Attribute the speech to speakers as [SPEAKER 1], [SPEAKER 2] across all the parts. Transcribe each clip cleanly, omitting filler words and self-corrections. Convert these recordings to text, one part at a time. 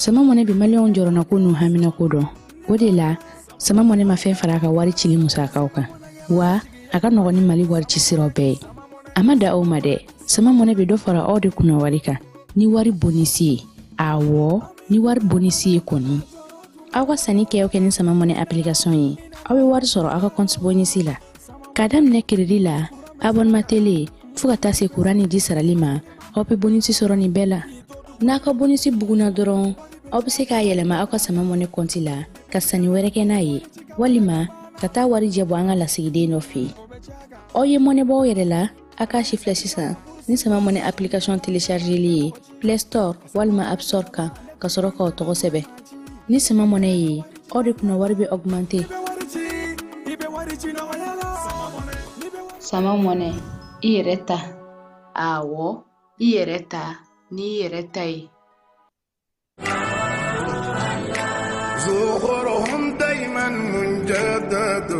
[SPEAKER 1] Sama Money bɛ maliyɛnw jɔrɔnako n'u haminako dɔn. O de la, Sama Money ma fɛn fara a ka wari cili musakaw kan. Wa a ka nɔgɔn ni Mali wari ci siraw bɛɛ ye. A ma da aw ma dɛ. Sama Money bɛ dɔ fara aw de kunna wari kan ni wari bonisi ye. Awɔ, ni wari bonisi ye kɔni. Aw ka sanni kɛ o kɛ ni Sama Money application ye, aw bɛ wari sɔrɔ aw ka compte bonisi la. K'a daminɛ crédit la, abonnement télé, fo ka taa se courant ni ji sarali ma, aw bɛ bonisi sɔrɔ nin bɛɛ la. N'a ka bonisi bugunna dɔrɔn, aw bɛ se k'a yɛlɛma aw ka Sama Money compte la ka sanni wɛrɛ kɛ n'a ye, walima ka taa wari jɛ bɔ an ka lasigiden dɔ fɛ yen. Aw ye mɔnɛ bɔ aw yɛrɛ la, a k'a si filɛ sisan ni Sama Money application téléchargeli ye Play Store walima App Store kan ka sɔrɔ k'aw tɔgɔ sɛbɛn. Ni Sama Money ye, aw de kunna wari bɛ augmenter. Sama Money, i yɛrɛ ta. Awɔ, i yɛrɛ ta n'i yɛrɛ ta ye.
[SPEAKER 2] زخرهم دايما مجدد.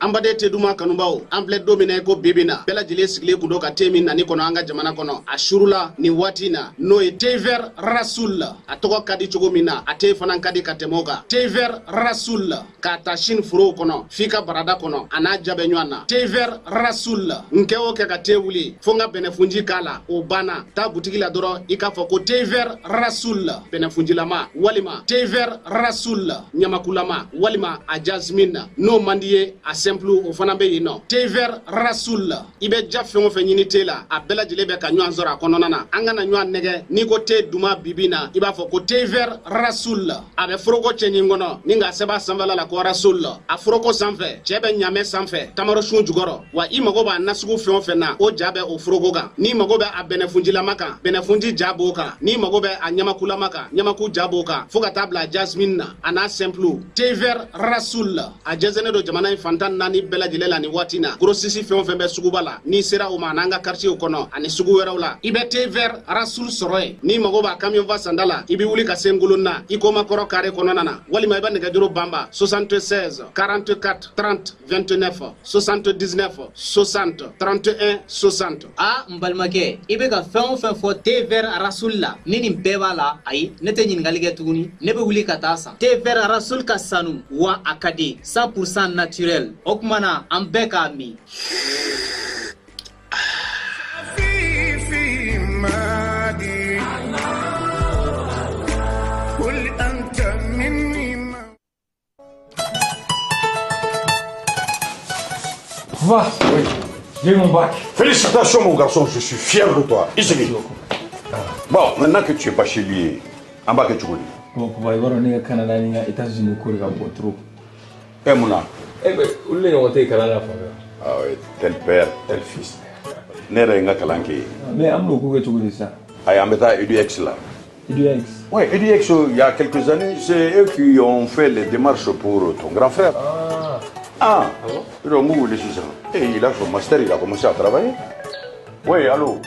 [SPEAKER 3] An baden te duman kanubaw, an filɛ don min na i ko bibi na, bɛɛ lajɛlen sigilen kun don ka te min nani kɔnɔ an ka jamana kɔnɔ a surula nin waati na, n'o ye thé vert Rasoul. A tɔgɔ ka di cogo min na, a te fana ka di ka tɛmɛ o kan. Thé vert Rasoul, k'a ta Chine forow kɔnɔ f'i ka barada kɔnɔ, a n'a ja bɛ ɲɔgɔn na. Thé vert Rasoul, n kɛ o kɛ ka te wuli fo n ka bɛnɛfunji k'a la, o banna. Taa butigi la dɔrɔn, i k'a fɔ ko thé vert Rasoul bɛnɛfunjilama, walima thé vert Rasoul ɲamakulama, walima a jasmine. N'o man di ye, a simple o fana bɛ yen nɔ. Thé vert Rasoul, i bɛ ja fɛn o fɛn ɲini te la, a bɛɛ lajɛlen bɛ ka ɲɔgɔn sɔrɔ a kɔnɔna na. An kana ɲɔgɔn nɛgɛ, n'i ko te duman bibi na, i b'a fɔ ko thé vert Rasoul. A bɛ foroko cɛɲi kɔnɔ ni k'a sɛbɛn a sanfɛla la ko Rasoul. A foroko sanfɛ, cɛ bɛ ɲamɛ sanfɛ tamaro sun jukɔrɔ. Wa i mago b'a nasugu fɛn o fɛn na, o ja bɛ o foroko kan. N'i mago bɛ a bɛnɛfunjilama kan, bɛnɛfunji ja b'o kan. N'i mago bɛ a ɲamakulama kan, ɲamaku ja b'o kan, fo ka taa bila jasmine na, a n'a simple. Thé vert Rasoul, a jɛnsɛnnen don jamana in fantan naani bɛɛ lajɛlen la nin waati na. Grossiste fɛn o fɛn bɛ suguba la, n'i sera o ma, n'an ka quartier kɔnɔ ani sugu wɛrɛw la, i bɛ thé vert Rasoul sɔrɔ yen. N'i mago b'a camion fa sanda la, i bɛ wuli ka se Ngolon na, i koma kɔrɔ carré kɔnɔna na, walima i bɛ nɛgɛjuru banba 76 44 30 29, 79 60 31 60.
[SPEAKER 4] A n balimakɛ, i bɛ ka fɛn o fɛn fɔ thé vert Rasoul la, ni nin bɛɛ b'a la, ayi, ne tɛ ɲininkali kɛ tuguni, ne bɛ wuli ka taa san. Thé vert Rasoul ka sanu wa a ka di, 100% naturel. O tuma na an bɛɛ k'a min.
[SPEAKER 2] في في مادي قل أنت مني ما
[SPEAKER 5] Va.
[SPEAKER 6] Oui.
[SPEAKER 5] J'ai eu mon bac.
[SPEAKER 6] Félicitations, mon garçon, je suis fier de toi. Ici. Bon, maintenant que tu es bachelier, en bas que tu connais.
[SPEAKER 5] Bon, papa, i b'a dɔn ne ka Canada ni n ka États-Unis ko de ka bon trop.
[SPEAKER 6] Eh, Mouna.
[SPEAKER 5] Eh ben, olu de ɲɔgɔn tɛ kalan na fan bɛɛ.
[SPEAKER 6] Ah oui, tel père, tel fils. Ne yɛrɛ ye n ka kalan kɛ yen.
[SPEAKER 5] Mais an bɛn'o ko kɛ cogo di sisan?
[SPEAKER 6] Ayi, an bɛ taa EduX la.
[SPEAKER 5] EduX.
[SPEAKER 6] Oui, EduX, il y a quelques années, c'est eux qui ont fait les démarches pour ton grand frère.
[SPEAKER 5] Ah.
[SPEAKER 6] Ah,
[SPEAKER 5] Ah bon?
[SPEAKER 6] Donc, où est sisan? Et il a son master, il a commencé à travailler. Oui, allô?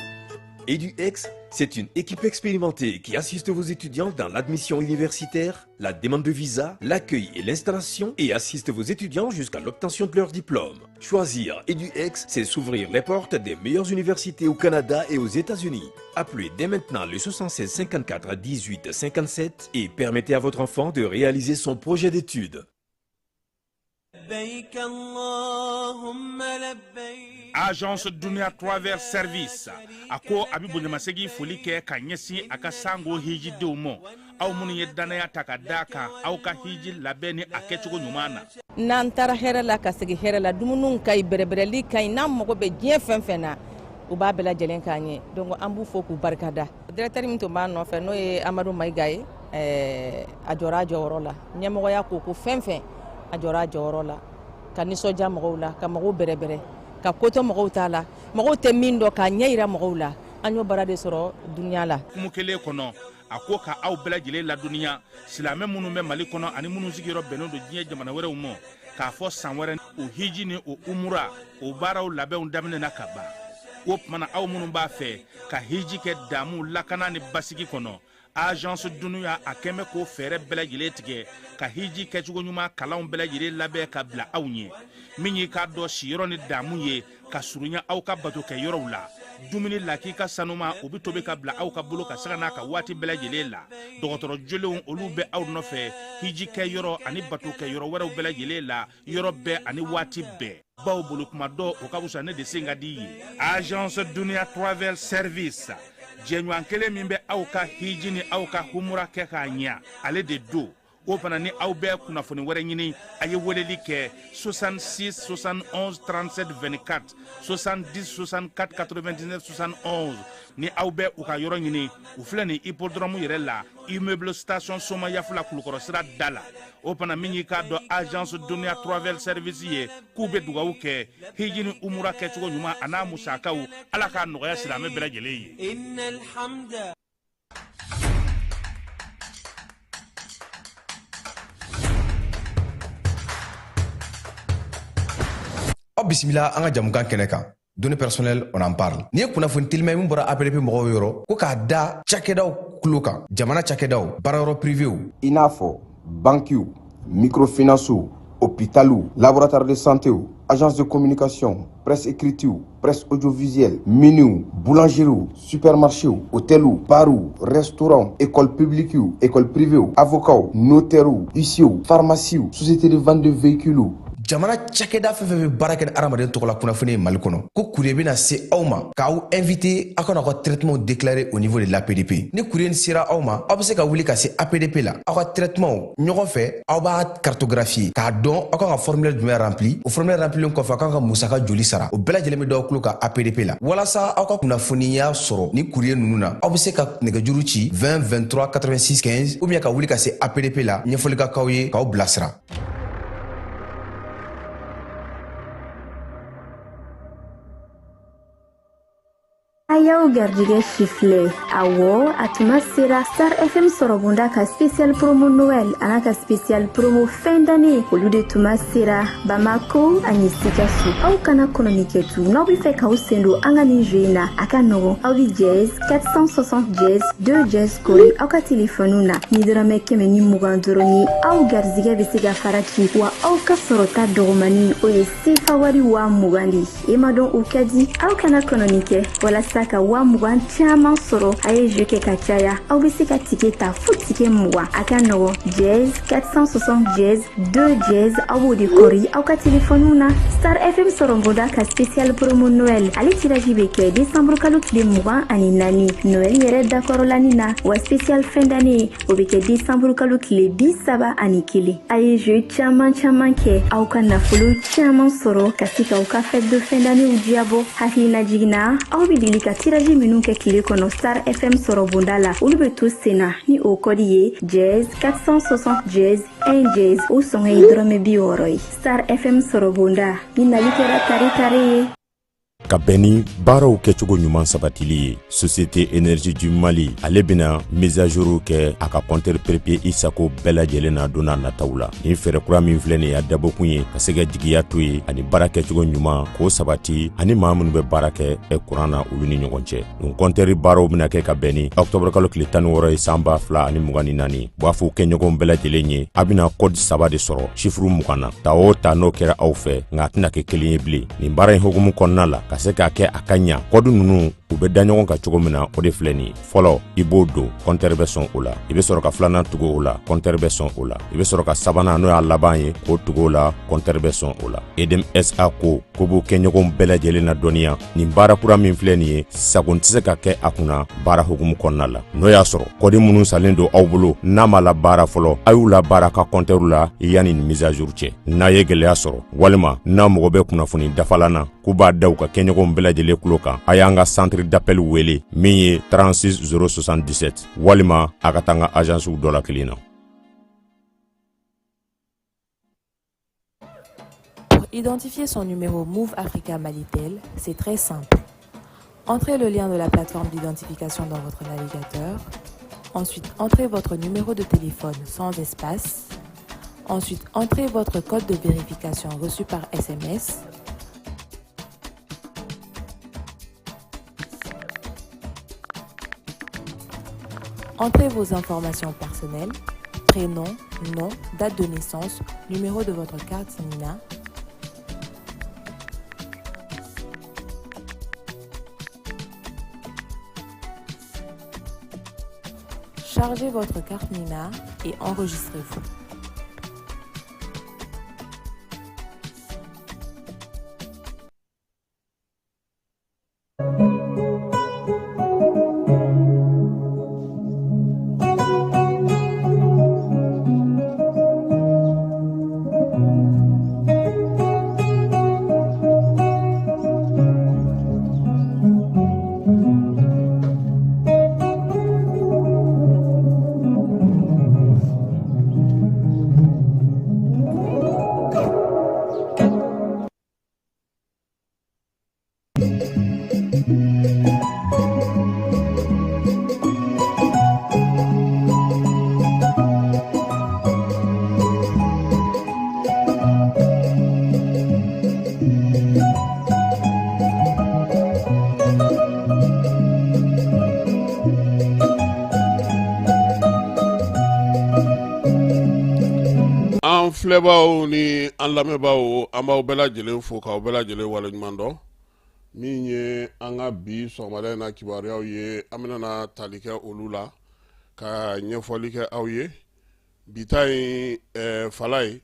[SPEAKER 7] EduX, c'est une équipe expérimentée qui assiste vos étudiants dans l'admission universitaire, la demande de visa, l'accueil et l'installation et assiste vos étudiants jusqu'à l'obtention de leur diplôme. Choisir EduX, c'est s'ouvrir les portes des meilleures universités au Canada et aux États-Unis. Appelez dès maintenant le 76 54 18 57 et permettez à votre enfant de réaliser son projet d'études.
[SPEAKER 8] لبيك اللهم لبيك.
[SPEAKER 9] Agence Dunia Travel Service a ko a bɛ bonyamasegin foli kɛ ka ɲɛsin a ka sango hijidenw ma, aw minnu ye danaya ta ka da kan aw ka hiji labɛn ni a kɛcogo ɲuman na.
[SPEAKER 10] N'an taara hɛrɛ la ka segin hɛrɛ la, dumuniw ka ɲi, bɛrɛbɛrɛli ka ɲi, n'an mago bɛ diɲɛ fɛn fɛn na, u b'a bɛɛ lajɛlen k'an ye. Donc an b'u fo k'u barikada. Directeur min tun b'an nɔfɛ, n'o ye Amadu Mayiga ye, a jɔra a jɔyɔrɔ la. Ɲɛmɔgɔya ko ko fɛn fɛn, a jɔra a jɔyɔrɔ la ka nisɔndiya mɔgɔw la, ka mɔgɔw bɛrɛbɛrɛ, ka kotɔ mɔgɔw t'a la, mɔgɔw tɛ min dɔn, k'a ɲɛ yira mɔgɔw la. An y'o baara de sɔrɔ dunuya la.
[SPEAKER 9] Hukumu kelen kɔnɔ, a ko ka aw bɛɛ lajɛlen ladɔnniya, silamɛ minnu bɛ Mali kɔnɔ ani minnu sigiyɔrɔ bɛnnen don diɲɛ jamana wɛrɛw ma, k'a fɔ san wɛrɛ o hiji ni o umura o baaraw labɛnw daminɛna ka ban. O tuma na, aw minnu b'a fɛ ka hiji kɛ damu, lakana ni basigi kɔnɔ, Agence Dunuya a kɛn bɛ k'o fɛɛrɛ bɛɛ lajɛlen tigɛ ka hiji kɛcogo ɲuman kalanw bɛɛ lajɛlen labɛn ka bila aw ɲɛ. Min y'i k'a dɔn siyɔrɔ ni damu ye ka surunya aw ka bato kɛ yɔrɔw la, Dumuni lakika sanuma, o bɛ tobi ka bila aw ka bolo ka sanga n'a ka waati bɛɛ lajɛlen la. Dɔgɔtɔrɔ jolenw, olu bɛ aw nɔfɛ hiji kɛ yɔrɔ ani bato kɛ yɔrɔ wɛrɛw bɛɛ lajɛlen la, yɔrɔ bɛɛ ani waati bɛɛ. Baw bolo kuma dɔ, o ka fisa ne de sen ka di ye. Agence Dunia Travel Service, jɛɲɔgɔn kelen min bɛ aw ka hiji ni aw ka humura kɛ k'a ɲɛ, ale de don. O fana ni aw bɛ kunnafoni wɛrɛ ɲini, a ye weleli kɛ 66 71 37 24, 70 64 99 71. Ni aw bɛ u ka yɔrɔ ɲini, u filɛ nin hippodrome yɛrɛ la, immeuble station Somayafula, Kulukɔrɔ sira da la. O fana min y'i k'a dɔn agence Dunia Travel Service ye, k'u bɛ dugawu kɛ hiji ni umura kɛcogo ɲuman a n'a musakaw, Ala k'a nɔgɔya silamɛ bɛɛ lajɛlen ye.
[SPEAKER 8] إن الحمد
[SPEAKER 11] Aw bisimila an ka jamukan kɛnɛ kan, données personnelles, on en parle. N'i ye kunnafoni telima ye min bɔra APDP mɔgɔw yɔrɔ, ko k'a da cakɛdaw kulo kan, jamana cakɛdaw, baarayɔrɔ privéw,
[SPEAKER 12] i n'a fɔ bankiw, microfinancew, hôpitaliw, laboratoire de santéw, agence de communication, presse écritew, presse audiovisuelle, miniw, boulangeriew, supermarchéw, hôteliw, barw, restaurant, école publiquew, école privéw, avocats, notairew, huissierw, pharmaciew, société de vente de véhicules.
[SPEAKER 11] Jamana cakɛda fɛn fɛn bɛ baara kɛ ni hadamaden tɔgɔ la kunnafoni ye Mali kɔnɔ, ko courrier bɛna se aw ma k'aw invité aw kana aw ka traitement déclarer au niveau de l'APDP. Ni courrier nin sera aw ma, aw bɛ se ka wuli ka se APDP la, aw ka traitement ɲɔgɔn fɛ, aw b'a cartographier k'a dɔn aw kan ka formulaire jumɛn rempli. O formulaire remplilen kɔfɛ, aw kan ka musaka joli sara, o bɛɛ lajɛlen bɛ d'aw tulo kan APDP la. Walasa aw ka kunnafoniya sɔrɔ ni courrier ninnu na, aw bɛ se ka nɛgɛjuru ci 20 23 86 15 ou bien ka wuli ka se APDP la, ɲɛfɔli ka k'aw ye k'aw bilasira.
[SPEAKER 13] A y'aw garijɛgɛ sifilɛ. Awɔ, a tuma sera Star FM sɔrɔbonda ka spécial promo Noël an'a ka spécial promo fin d'année, olu de tuma sera Bamako ani Sikaso. Aw kana kɔnɔni kɛ tu. N'aw bɛ fɛ k'aw sen don an ka nin jeu in na, a ka nɔgɔn. Aw bɛ dièse 460 dièse 2 dièse kori aw ka telefɔniw na. Ni dɔrɔmɛ 120 dɔrɔn ye, aw garijɛgɛ bɛ se ka fara ci wa aw ka sɔrɔta dɔgɔmani, o ye sefa wari 20 000 de ye. E ma dɔn o ka di. Aw kana kɔnɔni kɛ. Walasa ka 20 000 caman sɔrɔ, a ye jeu kɛ ka caya. Aw bɛ se ka ticket ta fo ticket 20. A ka nɔgɔn, dièse 460 dièse 2 dièse, aw b'o de kɔri aw ka telefɔniw na. Star FM sɔrɔbonda ka spécial promo Noël, ale tirage bɛ kɛ décembre kalo tile 24, Noël yɛrɛ dakɔrɔlani na, wa spécial fin d'année, o bɛ kɛ décembre kalo tile 31. A ye jeu caman caman kɛ, aw ka nafolo caman sɔrɔ ka se k'aw ka fête de fin d'année diyabɔ. Hakilina jiginna, aw bɛ deli ka tirage minnu kɛ tile kɔnɔ Star FM sɔrɔbonda la, olu bɛ to sen na ni o code ye dièse 460 dièse 1 dièse. O sɔngɔ ye dɔrɔmɛ 60 ye. Star FM sɔrɔbonda ni nali kɛra tare tare ye.
[SPEAKER 14] Ka bɛn ni baaraw kɛcogo ɲuman sabatili ye, Société Énergie du Mali, ale bena mise à jour kɛ a ka compteur prépayé i sago bɛɛ lajɛlen na don n'a nataw la. Nin fɛɛrɛ kura min filɛ nin ye, a dabɔkun ye ka se ka jigiya to ye ani baara kɛcogo ɲuman k'o sabati ani maa minnu bɛ baara kɛ kuran na, olu ni ɲɔgɔn cɛ. Nin compteur baaraw bena kɛ ka bɛn ni ɔktɔburu kalo tile 16 ye, san 2024. B'a fɔ kɛɲɔgɔnw bɛɛ lajɛlen ye, a bena code saba de sɔrɔ chiffre 20 na. Ta o ta, n'o kɛra aw fɛ, nka a tɛna kɛ kelen ye bilen. Nin baara in hukumu kɔnɔna la, ka se k'a kɛ a ka ɲa, code ninnu u bɛ da ɲɔgɔn kan cogo min na, o de filɛ nin ye. Fɔlɔ, i b'o don, compteur bɛ sɔn o la. I bɛ sɔrɔ ka filanan tugu o la, compteur bɛ sɔn o la. I bɛ sɔrɔ ka sabanan, n'o y'a laban ye, k'o tugu o la, compteur bɛ sɔn o la. EDM SA ko ko b'u kɛɲɔgɔnw bɛɛ lajɛlen na dɔnniya, nin baara kura min filɛ nin ye, sagon tɛ se ka kɛ a kunna baara hukumu kɔnɔna la. N'o y'a sɔrɔ code minnu salen don aw bolo n'a ma la baara fɔlɔ, a y'u la baara ka compteur la yanni nin mise à jour cɛ. N'a ye gɛlɛya sɔrɔ walima n'a mago bɛ kunnafoni dafalan na, k'u b'a da u ka kɛɲɔgɔnw bɛɛ lajɛlen kulo kan, a y'an ka centre d'appel wele min ye 36 077, walima a ka taa an ka agencew dɔ la kelen na.
[SPEAKER 15] Pour identifier son numéro Moov Africa Malitel, c'est très simple. Entrez le lien de la plateforme d'identification dans votre navigateur. Ensuite, entrez votre numéro de téléphone sans espace. Ensuite, entrez votre code de vérification reçu par SMS. Entrez vos informations personnelles, prénom, nom, date de naissance, numéro de votre carte NINA. Chargez votre carte NINA et enregistrez-vous.
[SPEAKER 16] An filɛbaaw ni an lamɛnbaaw, an b'aw bɛɛ lajɛlen fo k'aw bɛɛ lajɛlen waleɲuman dɔn. Min ye an ka bi sɔgɔmada in na kibaruyaw ye, an bɛna na tali kɛ olu la ka ɲɛfɔli kɛ aw ye. Bi ta in fala ye,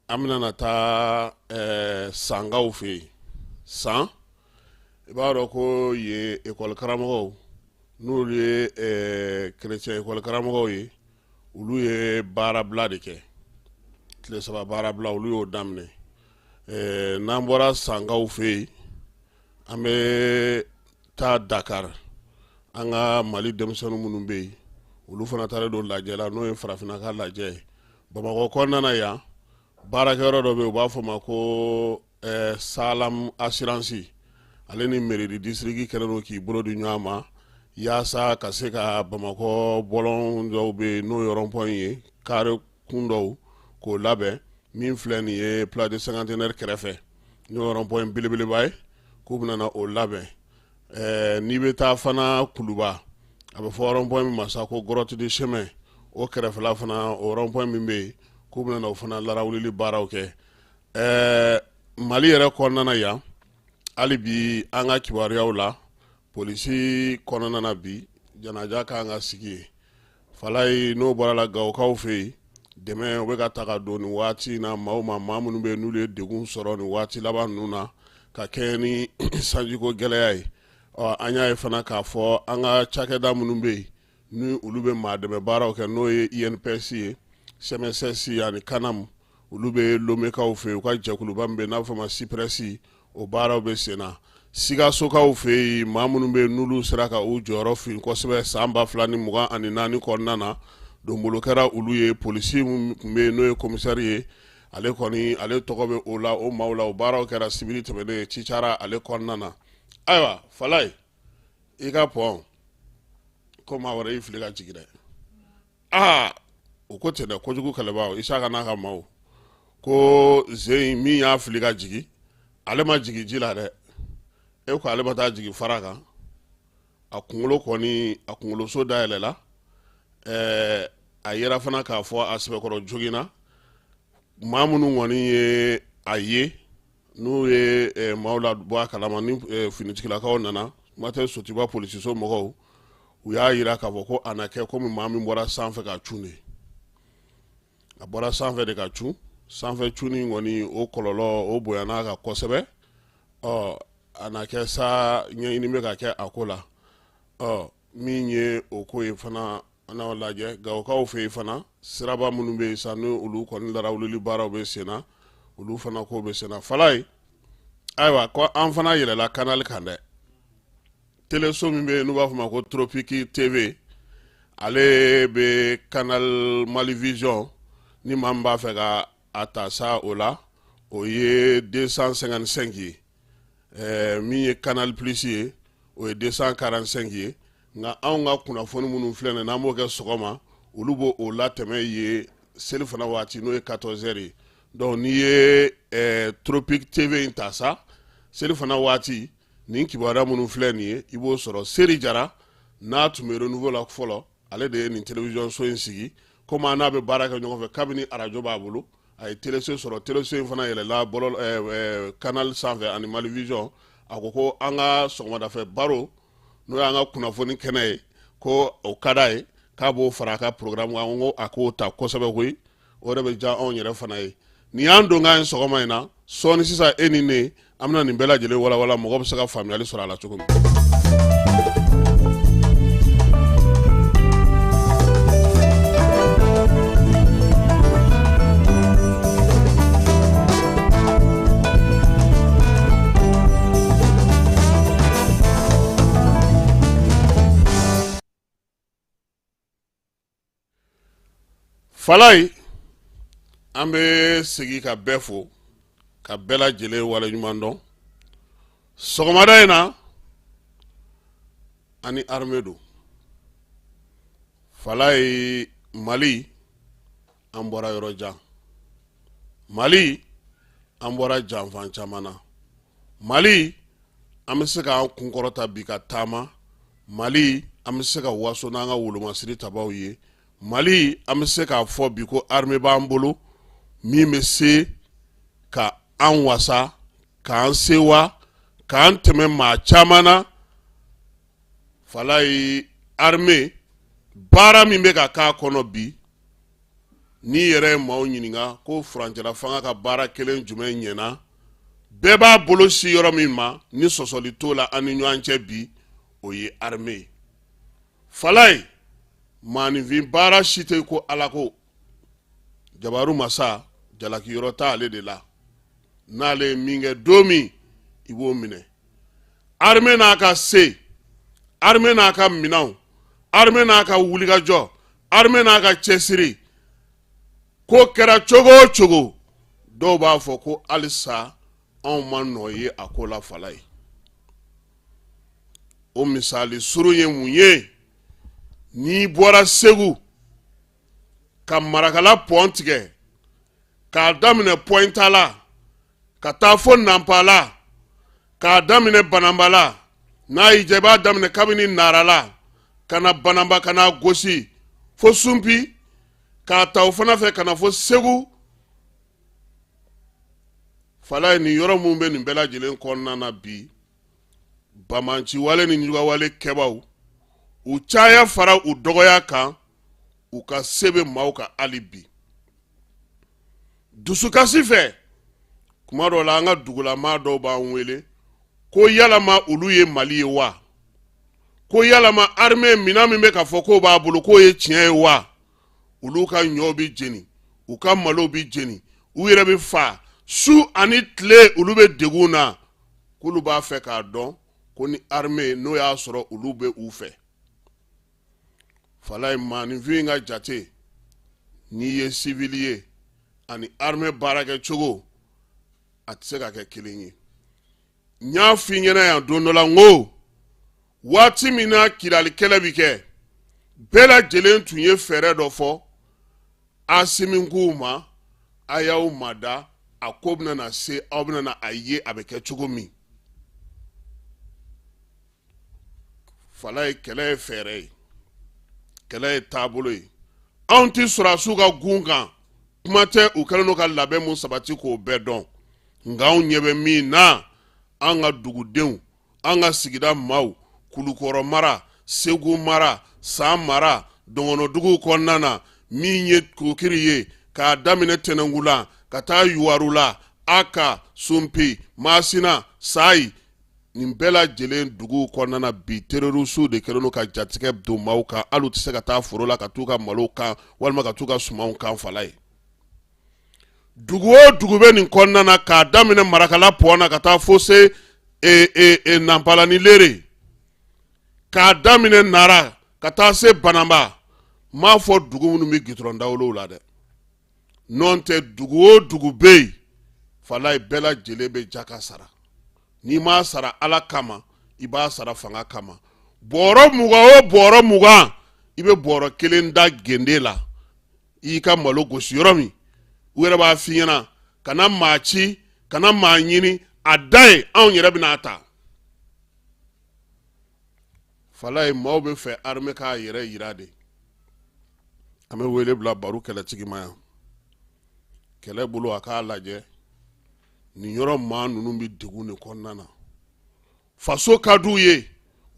[SPEAKER 16] an bɛna na taa Sankaw fɛ yen. San, i b'a dɔn ko yen ekɔli karamɔgɔw, n'olu ye kerecɛn ekɔli karamɔgɔw ye, olu ye baarabila de kɛ, tile 3 baarabila olu y'o daminɛ. N'an bɔra Sankaw fɛ yen, an bɛ taa Dakar. An ka Mali denmisɛnnin minnu bɛ yen, olu fana taalen don lajɛ la, n'o ye farafinna ka lajɛ ye. Bamakɔ kɔnɔna na yan, baarakɛyɔrɔ dɔ bɛ yen, u b'a fɔ o ma ko Salam Assurance. Ale ni mairie du district kɛlen don k'i bolo di ɲɔgɔn ma yaasa ka se ka Bamakɔ bɔlɔn dɔw bɛ yen, n'o ye rond-point ye, carré kun dɔw k'o labɛn. Min filɛ nin ye place du cinquantenaire kɛrɛfɛ, n'o ye rond-point belebeleba ye, k'u bɛna na o labɛn. N'i bɛ taa fana Kuluba, a bɛ fɔ rond-point min ma sa ko grotte du chemin, o kɛrɛfɛla fana, o rond-point min bɛ yen, k'u bɛna na o fana larawulili baaraw kɛ. Mali yɛrɛ kɔnɔna na yan, hali bi an ka kibaruyaw la, polisi kɔnɔna na bi janaja kan ka sigi yen. Falayi, n'o bɔra la, Gawokaw fɛ yen, dɛmɛ o bɛ ka ta ka don nin waati in na maaw ma, maa minnu bɛ yen n'olu ye degun sɔrɔ nin waati laban ninnu na ka kɛɲɛ ni sanjiko gɛlɛya ye. Ɔ, an y'a ye fana k'a fɔ an ka cakɛda minnu bɛ yen ni olu bɛ maa dɛmɛ baaraw kɛ, n'o ye INPS ye, CMSS ani CANAM, olu bɛ Lomekaw fɛ yen, u ka jɛkuluba min bɛ yen n'a bɛ fɔ o ma CIPRES, o baaraw bɛ sen na. Sikasokaw fɛ yen, maa minnu bɛ yen n'olu sera ka u jɔyɔrɔ fin kosɛbɛ san 2024 kɔnɔna na, donbolo kɛra olu ye. Polisi min tun bɛ yen n'o ye komisɛri ye, ale kɔni ale tɔgɔ bɛ o la, o maaw la. O baaraw kɛra sibiri tɛmɛnen Cicara ale kɔnɔna na. Ayiwa Falayi, i ka pɔn ko maa wɛrɛ y'i fili ka jigin dɛ. Aa, o ko ten dɛ, kojugu kɛlɛbaaw Isaka n'a ka maaw ko zen min y'a fili ka jigin, ale ma jigin ji la dɛ. E ko ale ma taa jigin fara kan, a kunkolo kɔni, a kunkoloso dayɛlɛla. A yera fana k'a fɔ a sɛbɛkɔrɔ joginna. Maa minnu kɔni ye a ye, n'u ye maaw la bɔ a kalama ni finitigilakaw nana, kuma tɛ Sotiba polisiso mɔgɔw, u y'a yira k'a fɔ ko a na kɛ komi maa min bɔra sanfɛ ka cun de. A bɔra sanfɛ de ka cun. Sanfɛ cunni kɔni, o kɔlɔlɔ o bonyana a kan kosɛbɛ. Ɔ, a na kɛ sa, ɲɛɲini bɛ ka kɛ a ko la. Ɔ, min ye o ko ye fana, an n'aw lajɛ Gawokaw fɛ yen fana, siraba minnu bɛ yen sa, ni olu kɔni larawulili baaraw bɛ sen na, olu fana ko bɛ sen na. Falayi, ayiwa, ko an fana yɛlɛla canal kan dɛ. Teleso min bɛ yen n'u b'a fɔ ma ko Tropique TV, ale bɛ canal Mali Vision. Ni maa min b'a fɛ ka a ta sa o la, o ye 255 ye. Min ye Canal Plus ye, o ye 245 ye. Nka anw ka kunnafoni minnu filɛ nin, n'an b'o kɛ sɔgɔma, olu b'o o latɛmɛ ye seli fana waati, n'o ye 14 heures ye. Donc n'i ye Tropique TV in ta sa, seli fana waati, nin kibaruya minnu filɛ nin ye, i b'o sɔrɔ. Seri Jara n'a tun bɛ Renouveau la fɔlɔ, ale de ye nin télévision so in sigi. Komi an n'a bɛ baara kɛ ɲɔgɔn fɛ kabini arajo b'a bolo, a ye teleso sɔrɔ. Teleso in fana yɛlɛla bɔlɔ canal sanfɛ ani Mali Vision. A ko ko an ka sɔgɔmadafɛ baro, n'o y'an ka kunnafoni kɛnɛ ye, ko o ka d'a ye. k'a b'o fara a ka programme kan. N ko a k'o ta kosɛbɛ koyi, o de bɛ diya anw yɛrɛ fana ye. Nin y'an donkan ye sɔgɔma in na. Sɔɔni sisan, e ni ne, an bɛna nin bɛɛ lajɛlen walawala, mɔgɔ bɛ se ka faamuyali sɔrɔ a la cogo min. Falayi, an bɛ segin ka bɛɛ fo ka bɛɛ lajɛlen waleɲuman dɔn. Sɔgɔmada in na, an ni armée don. Falayi, Mali, an bɔra yɔrɔ jan. Mali, an bɔra janfan caman na. Mali, an bɛ se k'an kunkɔrɔta bi ka taama. Mali, an bɛ se ka waso n'an ka wolomasiri tabaw ye. Mali, an bɛ se k'a fɔ bi ko armée b'an bolo min bɛ se ka an wasa, k'an sewa, k'an tɛmɛ maa caman na. Falayi, armée baara min bɛ ka k'a kɔnɔ bi, n'i yɛrɛ ye maaw ɲininka ko furancɛla fanga ka baara kelen jumɛn ɲɛna, bɛɛ b'a bolo si yɔrɔ min ma ni sɔsɔli t'o la an ni ɲɔgɔn cɛ bi, o ye armée ye. Falayi, maaninfin baara si tɛ ko Ala ko jabaru masa jalaki yɔrɔ t'ale de la. N'ale ye min kɛ don min, i b'o minɛ. Armée n'a ka se, armée n'a ka minɛnw, armée n'a ka wulikajɔ, armée n'a ka cɛsiri, ko kɛra cogo o cogo, dɔw b'a fɔ ko halisa anw ma nɔ ye a ko la. Falayi, o misali surun ye mun ye? N'i bɔra Segu ka Marakala pɔn tigɛ k'a daminɛ Pɔyintala ka taa fo Nanpala, k'a daminɛ Bananbala, n'a y'i diya i b'a daminɛ kabini Narala ka na Bananba ka n'a gosi fo Sunpi, k'a ta o fana fɛ ka na fo Segu. Falayi, nin yɔrɔ minnu bɛ nin bɛɛ lajɛlen kɔnɔna na bi, banbaanciwale ni ɲugawale kɛbaw, u caya fara u dɔgɔya kan, u ka se bɛ maaw kan hali bi. Dusukasi fɛ, kuma dɔw la, an ka dugulamaa dɔw b'an wele ko yalama olu ye Mali ye wa? Ko yalama armée minɛn min bɛ ka fɔ k'o b'a bolo, k'o ye tiɲɛ ye wa? Olu ka ɲɔw bɛ jeni, u ka malow bɛ jeni, u yɛrɛ bɛ fa su ani tile, olu bɛ degun na. K'olu b'a fɛ k'a dɔn ko ni armée n'o y'a sɔrɔ olu bɛ u fɛ. Falayi, maaninfin ka jate, n'i ye civil ye ani armée baarakɛcogo, a tɛ se ka kɛ kelen ye. N y'a f'i ɲɛna yan don dɔ la, n ko waati min na Kidali kɛlɛ bi kɛ, bɛɛ lajɛlen tun ye fɛɛrɛ dɔ fɔ Asimi k'u ma a y'aw mada, a ko bɛna na se, aw bɛna na a ye a bɛ kɛ cogo min. Falayi, kɛlɛ ye fɛɛrɛ ye, kɛlɛ ye taabolo ye. Anw tɛ sɔrɔdasiw ka gun kan, kuma tɛ u kɛlen don ka labɛn mun sabati k'o bɛɛ dɔn, nka anw ɲɛ bɛ min na, an ka dugudenw, an ka sigida maaw, Kulukɔrɔ mara, Segu mara, San mara, dɔgɔnɔduguw kɔnɔna na, min ye Kokiri ye, k'a daminɛ Tɛnɛnkula ka taa Yuwarula, Aka, Sunpi, Masina, Sayi, nin bɛɛ lajɛlen duguw kɔnɔna na bi, terroristew de kɛlen don ka jatigɛ don maaw kan. Hali u tɛ se ka taa foro la ka t'u ka malo kan walima ka t'u ka sumanw kan. Falayi, dugu o dugu bɛ nin kɔnɔna na, k'a daminɛ Marakala pɔn na ka taa fo se e, Nanpala ni Lere, k'a daminɛ Nara ka taa se Bananba, n m'a fɔ dugu minnu bɛ gitɔrɔn dawolow la dɛ, n'o tɛ dugu o dugu bɛ yen, falayi, bɛɛ lajɛlen bɛ jaka sara. N'i m'a sara Ala kama, i b'a sara fanga kama. Bɔrɔ 20 o bɔrɔ 20, i bɛ bɔrɔ kelen da gende la i ka malo gosi yɔrɔ min. U yɛrɛ b'a f'i ɲɛna, kana maa ci, kana maa ɲini, a da ye, anw yɛrɛ bɛna ta. Falayi, maaw bɛ fɛ armée k'a yɛrɛ yira de. An bɛ wele bila baro kɛlɛtigi ma yan, kɛlɛ bolo, a k'a lajɛ nin yɔrɔ maa ninnu bɛ degun de kɔnɔna na. Faso ka d'u ye,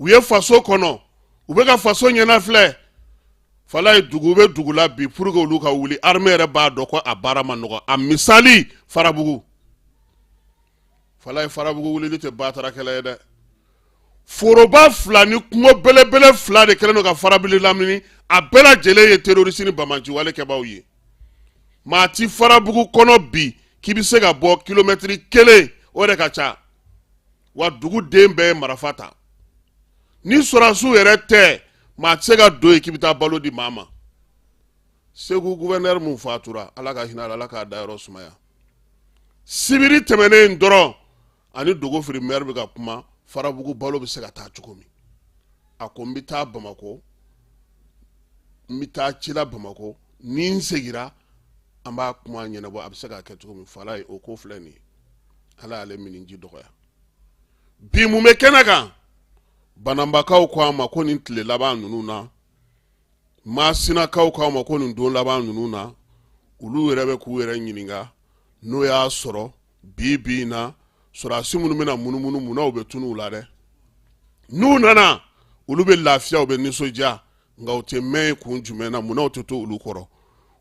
[SPEAKER 16] u ye faso kɔnɔ, u bɛ ka faso ɲɛnafilɛ. Falaye, dugu bɛ dugu la bi, pour que olu ka wuli, armée yɛrɛ b'a dɔn ko a baara ma nɔgɔ. A misali, Farabugu. Falaye, Farabugu wulili tɛ batara kɛlɛ ye dɛ. Foroba fila ni kungo belebele fila de kɛlen don ka Farabugu lamini. A bɛɛ lajɛlen ye terroriste ni banbaanciwale kɛbaaw ye. Maa ti Farabugu kɔnɔ bi k'i bɛ se ka bɔ kilomɛtiri kelen, o de ka ca. Wa dugu den bɛɛ ye marifa ta. Ni sɔrɔdasiw yɛrɛ tɛ, maa tɛ se ka don yen k'i bɛ taa balo di maa ma. Segu gouverneur mun fatura, Ala ka hinɛ a la, Ala k'a dayɔrɔ sumaya. Sibiri tɛmɛnen dɔrɔn, ani Dogofiri maire bɛ ka kuma Farabugu balo bɛ se ka taa cogo min. A ko n bɛ taa Bamakɔ, n bɛ taa ci la Bamakɔ, ni n segira an b'a kuma ɲɛnabɔ, a bɛ se ka kɛ cogo min. Falaye, o ko filɛ nin ye, Ala y'ale minniji dɔgɔya. Bi mun bɛ kɛnɛ kan? Bananbakaw ko a ma ko nin tile laban ninnu na, Masinakaw ko a ma ko nin don laban ninnu na, olu yɛrɛ bɛ k'u yɛrɛ ɲininka n'o y'a sɔrɔ bi bi in na sɔrɔdasi minnu bɛna munumunu, munna u bɛ tunu u la dɛ? N'u nana, olu bɛ lafiya, u bɛ nisɔndiya, nka u tɛ mɛn yen. Kun jumɛn na? Munna u tɛ to olu kɔrɔ?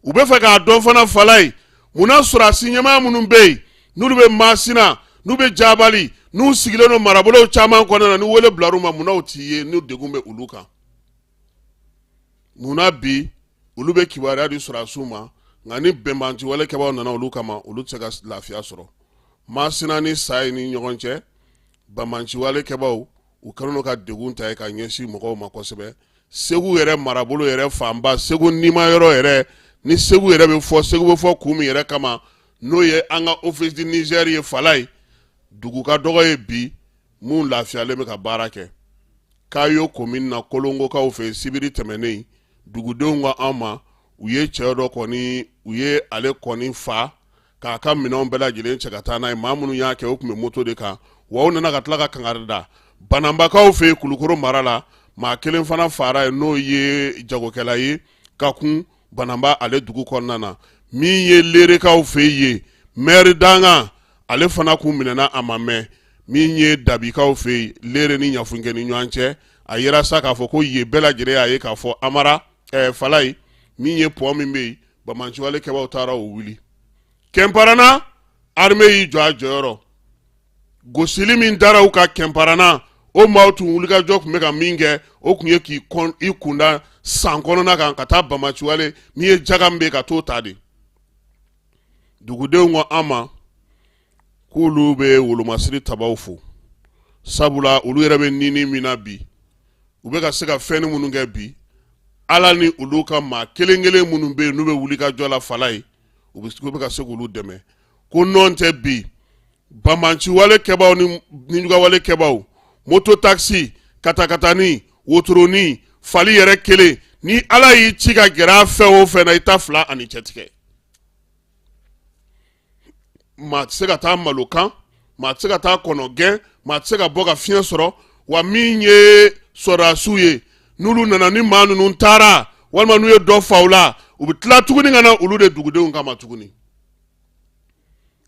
[SPEAKER 16] U bɛ fɛ k'a dɔn fana, Falaye, munna sɔrɔdasi ɲɛmaa minnu bɛ yen, n'olu bɛ Masina, n'u bɛ Jabali, n'u sigilen don marabolow caman kɔnɔna na, ni wele bilar'u ma, munna u t'i ye n'u degun bɛ olu kan? Munna bi olu bɛ kibaruya di sɔrɔdasiw ma, nka ni bɛnbanciwale kɛbaaw nana olu kama, olu tɛ se ka lafiya sɔrɔ? Masina ni Sayi ni ɲɔgɔn cɛ, banbanciwale kɛbaaw u kɛlen don ka degun ta ye ka ɲɛsin mɔgɔw ma kosɛbɛ. Segu yɛrɛ marabolo yɛrɛ fanba, Segu nima yɔrɔ yɛrɛ, ni Segu yɛrɛ bɛ fɔ, Segu bɛ fɔ kun min yɛrɛ kama, n'o ye an ka Office du Niger ye, Falaye, dugu ka dɔgɔ ye bi mun lafiyalen bɛ ka baara kɛ. Kayo commune na, Kolongokaw fɛ, sibiri tɛmɛnen, dugudenw ko an ma, u ye cɛ dɔ kɔni, u ye ale kɔni fa k'a ka minɛnw bɛɛ lajɛlen cɛ ka taa n'a ye. Maa minnu y'a kɛ, o tun bɛ moto de kan, wa u nana ka tila ka kangari da. Bananbakaw fɛ yen, Kulukoro mara la, maa kelen fana fara yen, n'o ye jagokɛla ye ka kun Bananba ale dugu kɔnɔna na. Min ye Lerekaw fɛ yen, maire dankan, ale fana kun minɛna a ma mɛn. Min ye Dabikaw fɛ yen, Lere ni Ɲafunke ni ɲɔgɔn cɛ, a yera sa k'a fɔ ko yen bɛɛ lajɛlen y'a ye k'a fɔ Amara Falaye, min ye pont min bɛ yen, banbaanciwale kɛbaaw taara o wuli. Kɛnparana, armée y'i jɔ a jɔyɔrɔ. Gosili min dara u kan Kɛnparana, o maaw tun wulikajɔ tun bɛ ka min kɛ, o tun ye k'i i kunda san kɔnɔna kan ka taa banbaanciwale min ye jaga min bɛ ka t'o ta de. Dugudenw ko an ma k'olu bɛ wolomasiri tabaw fo, sabula olu yɛrɛ bɛ nini min na bi, u bɛ ka se ka fɛn minnu kɛ bi, Ala ni olu ka maa kelen kelen minnu bɛ yen n'u bɛ wulikajɔ la, Falaye, u bɛ ka se k'olu dɛmɛ. Ko nɔn tɛ bi banbaanciwale kɛbaaw ni nijuguyawale kɛbaaw, moto taxi, katakatani, wotoroni, fali yɛrɛ kelen, ni Ala y'i ci ka gɛrɛ a fɛn o fɛn na, i ta fila ani cɛtigɛ. Maa tɛ se ka taa malo kan, maa tɛ se ka taa kɔnɔ gɛn, maa tɛ se ka bɔ ka fiɲɛ sɔrɔ. Wa min ye sɔrɔdasiw ye, n'olu nana ni maa ninnu taara, walima n'u ye dɔ fa u la, u bɛ tila tuguni ka na olu de dugudenw kama tuguni.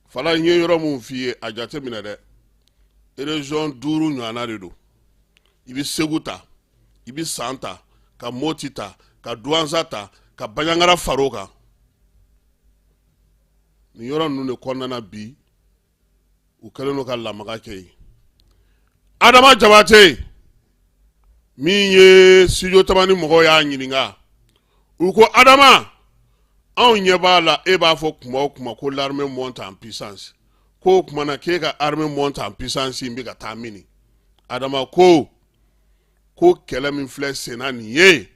[SPEAKER 16] Falaye, n ye yɔrɔ min f'i ye, a jate minɛ dɛ, région 5 ɲɔgɔnna de don. I bɛ Segu ta, i bɛ San ta, ka Moti ta, ka Duwanza ta, ka Banjagara far'o kan. Nin yɔrɔ ninnu de kɔnɔna na bi, u kɛlen don ka lamaga kɛ yen. Adama Jabate min ye Studio Tamani mɔgɔw y'a ɲininka, u ko Adama, anw ɲɛ b'a la e b'a fɔ kuma o kuma ko l'armée monte en puissance, k'o tuma na k'e ka armée monte en puissance in bɛ ka taa min? Adama ko ko kɛlɛ min filɛ senna nin ye,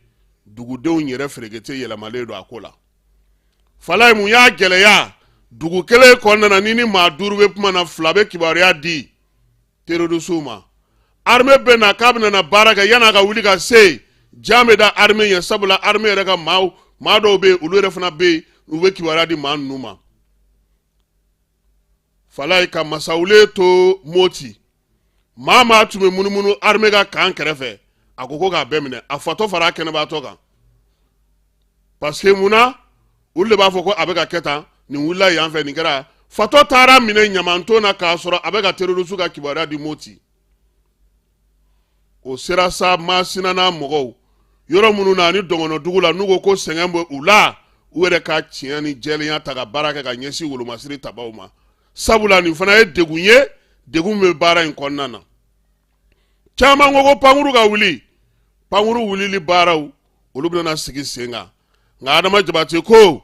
[SPEAKER 16] dugudenw yɛrɛ ferekete yɛlɛmalen don a ko la. Falaye, mun y'a gɛlɛya? Dugu kelen kɔnɔna na, ni ni maa 5 bɛ kuma na, 2 bɛ kibaruya di terroristew ma. Armée bɛ na k'a bɛna na baara kɛ, yan'a ka wuli ka se, jan bɛ da armée ɲɛ, sabula armée yɛrɛ ka maaw, maa dɔw bɛ yen, olu yɛrɛ fana bɛ yen, u bɛ kibaruya di maa ninnu ma. Falaye, ka Masawule to Moti, maa maa tun bɛ munumunu armée ka camp kɛrɛfɛ, a ko ko k'a bɛɛ minɛ, a fatɔ fara a kɛnɛbaatɔ kan. Parce que mun na? Olu de b'a fɔ ko a bɛ ka kɛ tan, nin wulila yan fɛ, nin kɛra. Fatɔ taara minɛ ɲamanton na k'a sɔrɔ a bɛ ka terroriste ka kibaruya di Moti. O sera sa, Masina n'a mɔgɔw yɔrɔ minnu na ani dɔgɔnɔdugu la, n'u ko ko sɛgɛn bɛ u la, u yɛrɛ ka tiɲɛ ni jɛlenya ta ka baara kɛ ka ɲɛsin wolomasiri tabaw ma, sabula nin fana ye degun ye, degun bɛ baara in kɔnɔna na. Caman ko ko pankuru ka wuli, pankuru wulili baaraw olu bɛna sigi sen kan. Nka Adama Jabate ko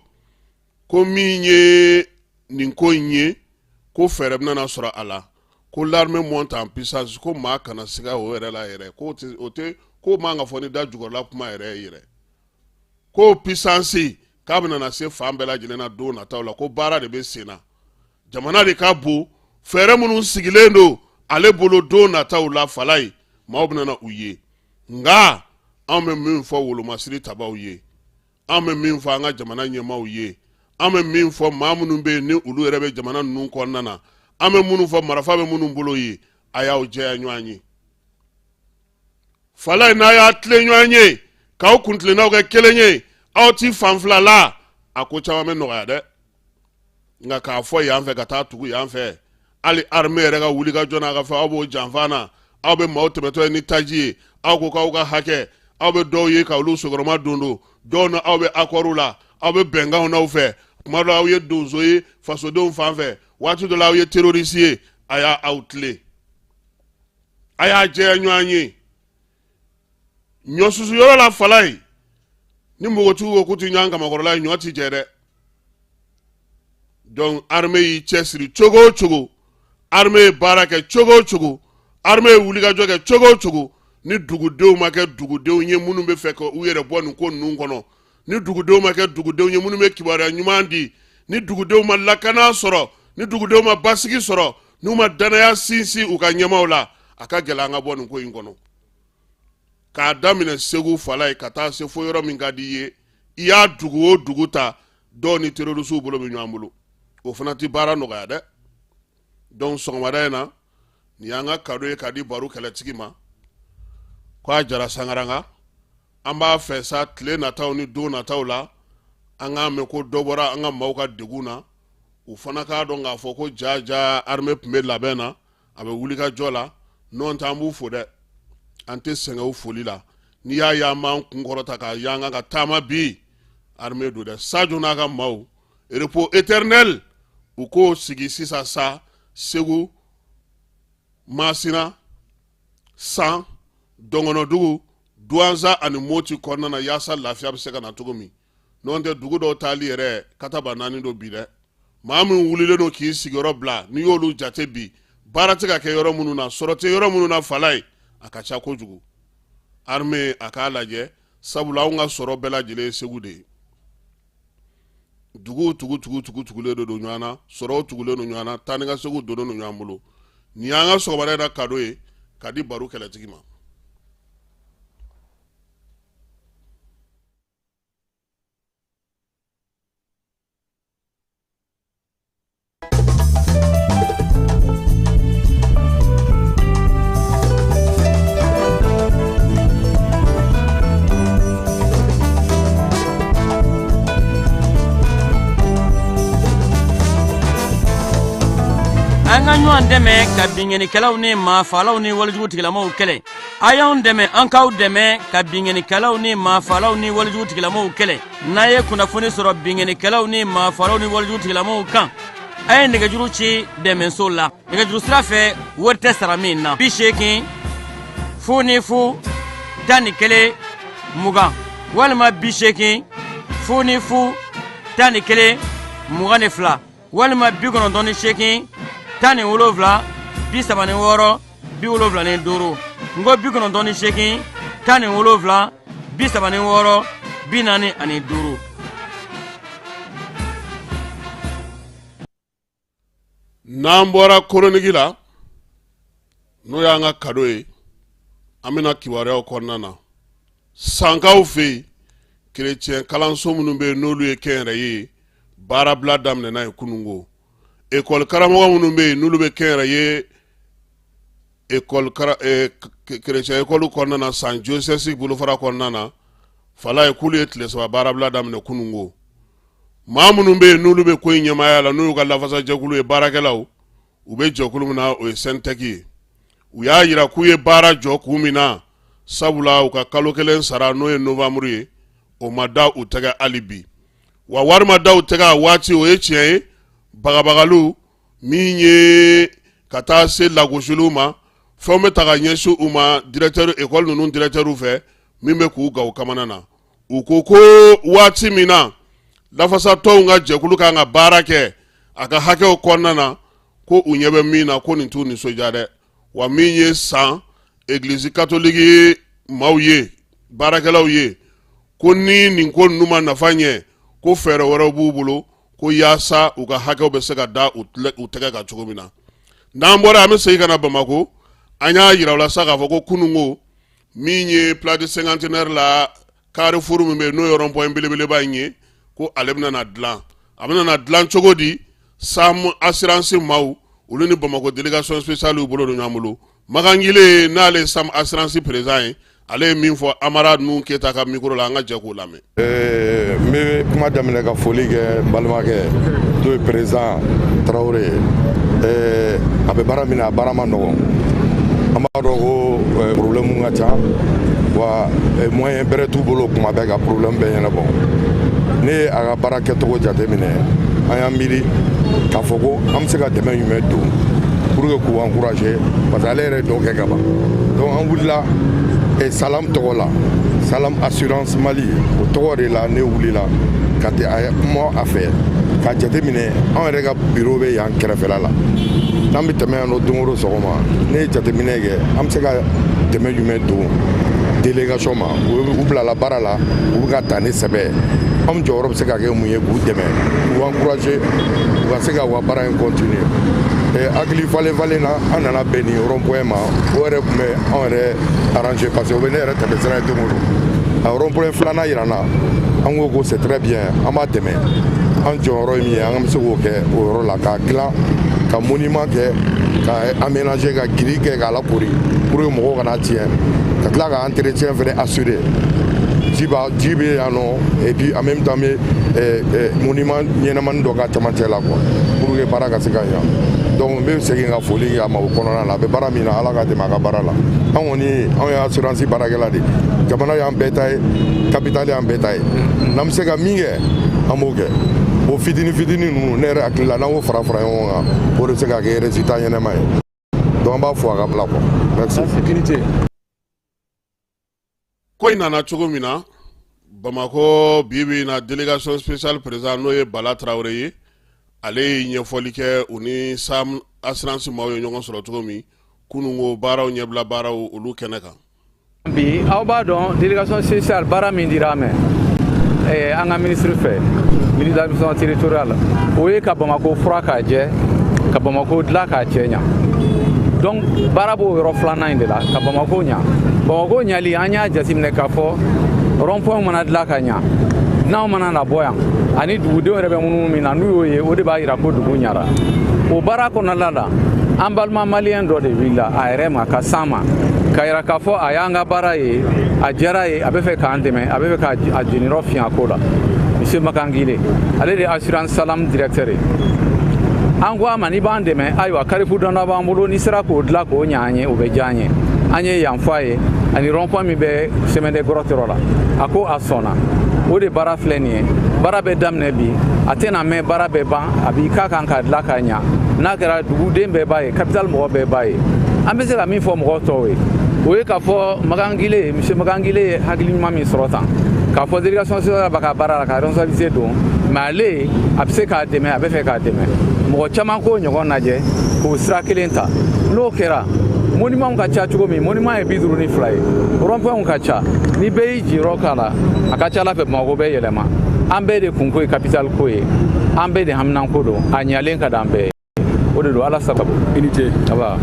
[SPEAKER 16] ko min ye nin ko in ye, ko fɛɛrɛ bɛna sɔrɔ a la, ko l'armée monte en puissance, ko maa kana siga o yɛrɛ la yɛrɛ, ko o tɛ ko man ka fɔ ni da jukɔrɔla kuma yɛrɛ ye yɛrɛ, ko puissance k'a bɛna se fan bɛɛ lajɛlen na don nataw la, ko baara de bɛ sen na, jamana de ka bon, fɛɛrɛ minnu sigilen don ale bolo don nataw la, Falaye, maaw bɛna u ye. Nka anw bɛ min fɔ wolomasiri tabaw ye, an bɛ min fɔ an ka jamana ɲɛmaaw ye, an bɛ min fɔ maa minnu bɛ yen ni olu yɛrɛ bɛ jamana ninnu kɔnɔna na, an bɛ minnu fɔ marifa bɛ minnu bolo ye, a y'aw jɛya ɲɔgɔn ye. Falaye, n'a y'a tilen ɲɔgɔn ye k'aw kuntilennaw kɛ kelen ye, aw ti fan fila la, a ko caman bɛ nɔgɔya dɛ. Nka k'a fɔ yan fɛ ka taa tugu yan fɛ, hali armée yɛrɛ ka wuli ka jɔ n'a ka fɛ, aw b'o janfa na, aw bɛ maaw tɛmɛtɔ ye ni taji ye, aw ko k'aw ka hakɛ, aw bɛ dɔw ye ka olu sogɔrɔma don don dɔw na, aw bɛ accord la, aw bɛ bɛnkanw n'aw fɛ, tuma dɔ aw ye donso ye fasodenw fan fɛ, waati dɔ la aw ye terroriste ye. A y'a aw tilen, a y'a jɛya ɲɔgɔn ye ɲɔ susu yɔrɔ la. Falaye, ni npogotigiw ko k'u ti ɲɔgɔn kamakɔrɔla ye, ɲɔ ti jɛ dɛ. Donc armée y'i cɛsiri cogo o cogo, armée ye baara kɛ cogo o cogo, armée ye wulikajɔ kɛ cogo o cogo, ni dugudenw ma kɛ dugudenw ye minnu bɛ fɛ ka u yɛrɛ bɔ nin ko ninnu kɔnɔ, ni dugudenw ma kɛ dugudenw ye minnu bɛ kibaruya ɲuman di, ni dugudenw ma lakana sɔrɔ, ni dugudenw ma basigi sɔrɔ, n'u ma danaya sinsin u ka ɲɛmaaw la, a ka gɛlɛn an ka bɔ nin ko in kɔnɔ. K'a daminɛ Segu, Falaye, ka taa se fo yɔrɔ min ka di i ye, i y'a dugu o dugu ta, dɔw ni terrorisiw bolo bɛ ɲɔgɔn bolo, o fana tɛ baara nɔgɔya dɛ. Donc sɔgɔmada in na, nin y'an ka cadeau ye k'a di baro kɛlɛtigi ma, ko a jara sangaranga. An b'a fɛ sa, tile nataw ni don nataw la, an k'a mɛn ko dɔ bɔra an ka maaw ka degun na, u fana k'a dɔn k'a fɔ ko ja ja armée tun bɛ labɛn na, a bɛ wuli ka jɔ la. N'o tɛ, an b'u fo dɛ, an tɛ sɛgɛn u foli la. N'i y'a ye an b'an kun kɔrɔta k'a yanga ka taama bi, armée don dɛ. Sajo n'a ka maaw, repos éternel, u k'o sigi sisan sa Segu, Masina, San, Dɔngɔnɔdugu, Duwanza ani Moti kɔnɔna na, yaasa lafiya bɛ se ka na cogo min. N'o tɛ, dugu dɔw taali yɛrɛ kataba naani don bi dɛ. Maa min wulilen don k'i sigiyɔrɔ bila, n'i y'olu jate bi, baara tɛ ka kɛ yɔrɔ minnu na, sɔrɔ tɛ yɔrɔ minnu na, Falaye, a ka ca kojugu. Armée a k'a lajɛ, sabula anw ka sɔrɔ bɛɛ lajɛlen ye Segu de ye. Duguw tugu tugu tugu tugulen de don ɲɔgɔn na, sɔrɔw tugulen don ɲɔgɔn na, taa ni ka seginw donnen don ɲɔgɔn bolo. Nin y'an ka sɔgɔmada in na cadeau ye ka di baro kɛlɛtigi ma.
[SPEAKER 17] An ka ɲɔgɔn dɛmɛ ka binkannikɛlaw ni maafalaw ni walejugu tigilamaw kɛlɛ. A y'anw dɛmɛ, an k'aw dɛmɛ ka binkannikɛlaw ni maafalaw ni walejugu tigilamaw kɛlɛ. N'a ye kunnafoni sɔrɔ binkannikɛlaw ni maafalaw ni walejugu tigilamaw kan, a ye nɛgɛjuru ci dɛmɛso la nɛgɛjuru sira fɛ, wari tɛ sara min na: 80 00 11 20 walima 80 00 11 22 walima 98 17 36 75. N ko 98 17 36 45.
[SPEAKER 16] N'an bɔra chronique la, n'o y'an ka cadeau ye, an bɛna kibaruyaw kɔnɔna na. Sankaw fɛ yen, kerecɛn kalanso minnu bɛ yen n'olu ye kɛnyɛrɛye ye, baarabila daminɛna yen kununko. Ekɔli karamɔgɔ minnu bɛ yen n'olu bɛ kɛnyɛrɛye ekɔli kerecɛn ekɔli kɔnɔna na, San diocèse bolofara kɔnɔna na, Falaye, k'olu ye tile 3 baarabila daminɛ kununko. Maa minnu bɛ yen n'olu bɛ ko in ɲɛmaaya la, n'u y'u ka lafasajɛkulu ye, baarakɛlaw, u bɛ jɛkulu min na, o ye SYNTEC ye. U y'a yira k'u ye baara jɔ kun min na, Sabula u ka kalo kelen sara n'o ye novembre ye, o ma da u tɛgɛ hali bi. Wa wari ma da u tɛgɛ a waati, o ye tiɲɛ ye. Bagabagaliw min ye ka taa se lagosiliw ma, fɛnw bɛ ta ka ɲɛsin u ma directeur école ninnu directeur fɛ, min bɛ k'u gan u kamana na. U ko ko waati min na lafasatɔnw ka jɛkulu kan ka baara kɛ a ka hakɛw kɔnɔna na, ko u ɲɛ bɛ min na, ko nin t'u nisɔndiya dɛ. Wa min ye san egilizi katoliki maaw ye, baarakɛlaw ye, ko ni nin ko ninnu ma nafa ɲɛ, ko fɛɛrɛ wɛrɛw b'u bolo ko yaasa u ka hakɛw bɛ se ka da u tɛgɛ kan cogo min na. N'an bɔra, an bɛ segin ka na Bamakɔ. An y'a yira u la sa k'a fɔ ko kununko min ye place du cinquantenaire la, carrefour min bɛ yen, n'o ye rond-point belebeleba in ye, ko ale bɛna na dilan. A bɛna na dilan cogo di? Sam assurance maaw, olu ni Bamakɔ délégation spéciale y'u bolo don ɲɔgɔn bolo. Makan Gile, n'ale ye Sam assurance président ye, ale ye min fɔ Amara Nuhu Keyita ka micro la, an ka jɛ k'o lamɛn.
[SPEAKER 18] N bɛ kuma daminɛ ka foli kɛ n balimakɛ, n'o ye président Tarawele ye. A bɛ baara min na, a baara ma nɔgɔn. An b'a dɔn ko problème ka ca wa, moyen bɛrɛ t'u bolo kuma bɛɛ ka problème bɛɛ ɲɛnabɔ. Ne ye a ka baara kɛcogo jateminɛ, an y'an miiri k'a fɔ ko an bɛ se ka dɛmɛ jumɛn don pour que k'u encourager, parce que ale yɛrɛ ye dɔ kɛ ka ban. Donc an wulila Salam tɔgɔ la, Salam Assurance Mali, o tɔgɔ de la ne wulila ka tɛ a kuma a fɛ k'a jateminɛ. Anw yɛrɛ ka bureau bɛ yan kɛrɛfɛla la, n'an bɛ tɛmɛ yan nɔ don o don sɔgɔma. Ne ye jateminɛ kɛ, an bɛ se ka dɛmɛ jumɛn don délégation ma? U bilala baara la, u bɛ ka ta ni sɛbɛ. Anw jɔyɔrɔ bɛ se ka kɛ mun ye k'u dɛmɛ, k'u encourager, u ka se ka u ka baara in continuer? Hakili falen falen na, an nana bɛn nin rond point ma. O yɛrɛ tun bɛ anw yɛrɛ arranger, parce que o bɛ ne yɛrɛ tɛmɛ sira ye don o don. A rond point filanan yira n na, an ko ko c'est très bien, an b'a dɛmɛ. An jɔyɔrɔ ye min ye, an bɛ se k'o kɛ o yɔrɔ la, k'a dilan, ka monument kɛ, ka aménager, ka grille kɛ k'a lakori pour que mɔgɔw kana tiɲɛ, ka tila ka entretien fɛnɛ assurer. Ji b'a ji bɛ yan nɔ, et puis en même temps an bɛ monument ɲɛnamani dɔ k'a camancɛ la quoi, pour que baara ka se ka ɲa. Donc n bɛ segin ka foli kɛ a ma o kɔnɔna la. A bɛ baara min na, Ala ka dɛmɛ a ka baara la. An kɔni, anw ye assurance baarakɛla de ye. Jamana y'an bɛɛ ta ye, capitale y'an bɛɛ ta ye. N'an bɛ se ka min kɛ, an b'o kɛ. O fitinin fitinin ninnu, ne yɛrɛ hakili la, n'an y'o fara fara ɲɔgɔn kan, o de bɛ se ka kɛ résultat ɲɛnama ye. Donc an b'a fo a ka bila quoi. Merci.
[SPEAKER 16] Ko in nana cogo min na Bamakɔ bi bi in na, délégation spéciale président, n'o ye Bala Tarawele ye, ale ye ɲɛfɔli kɛ u ni Sam assurance maaw ye ɲɔgɔn sɔrɔ cogo min kununko baaraw ɲɛbila baaraw olu kɛnɛ kan.
[SPEAKER 19] Bi, aw b'a dɔn, délégation spéciale, baara min dira an ma an ka ministre fɛ, ministre de l'administration territoriale, o ye ka Bamako fura k'a jɛ, ka Bamako dilan k'a cɛ ɲa. Donc baara b'o yɔrɔ filanan in de la, ka Bamako ɲa. Bamako ɲali, an y'a jateminɛ k'a fɔ rond point mana dilan ka ɲa, n'anw mana na bɔ yan ani dugudenw yɛrɛ bɛ munumunu min na, n'u y'o ye, o de b'a yira ko dugu ɲara. O baara kɔnɔna la, an balima maliyɛn dɔ de wulila a yɛrɛ ma ka s'an ma ka yira k'a fɔ a y'an ka baara ye, a diyara ye, a bɛ fɛ k'an dɛmɛ, a bɛ fɛ k'a jeniyɔrɔ fin a ko la. Monsieur Makangile, ale de ye assurance Salam directeur ye. An ko a ma, n'i b'an dɛmɛ, ayiwa, carrefour dɔ b'an bolo, n'i sera k'o dilan k'o ɲa an ye, o bɛ diya an ye. An ye yan fɔ a ye, ani rond point min bɛ chemin des grottes yɔrɔ la. A ko a sɔnna. O de baara filɛ nin ye. Baara bɛ daminɛ bi, a tɛna mɛn, baara bɛ ban. A b'i k'a kan k'a dilan k'a ɲa. N'a kɛra, duguden bɛɛ b'a ye, capitale mɔgɔ bɛɛ b'a ye. An bɛ se ka min fɔ mɔgɔ tɔw ye, o ye k'a fɔ Magangile, monsieur Magangile ye hakili ɲuman min sɔrɔ tan, k'a fɔ délégation spéciale b'a ka baara la ka responsabilité don, mais ale a bɛ se k'a dɛmɛ, a bɛ fɛ k'a dɛmɛ. Mɔgɔ caman k'o ɲɔgɔn lajɛ k'o sira kelen ta. N'o kɛra, monument ka ca cogo min, monument ye 52 ye, rond-point ka ca, ni bɛɛ y'i jiyɔrɔ k'a la, a ka ca ala fɛ Bamakɔ bɛ yɛlɛma. An bɛɛ de kunko ye capitale ko ye, an bɛɛ de haminanko don, a ɲalen ka d'an bɛɛ ye. O de don. Ala sababu, i ni ce. Aba.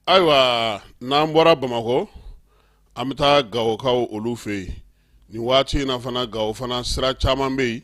[SPEAKER 16] Ayiwa, n'an bɔra Bamakɔ, an bɛ taa Gawokaw olu fɛ yen. Nin waati in na fana, Gawo fana sira caman bɛ yen,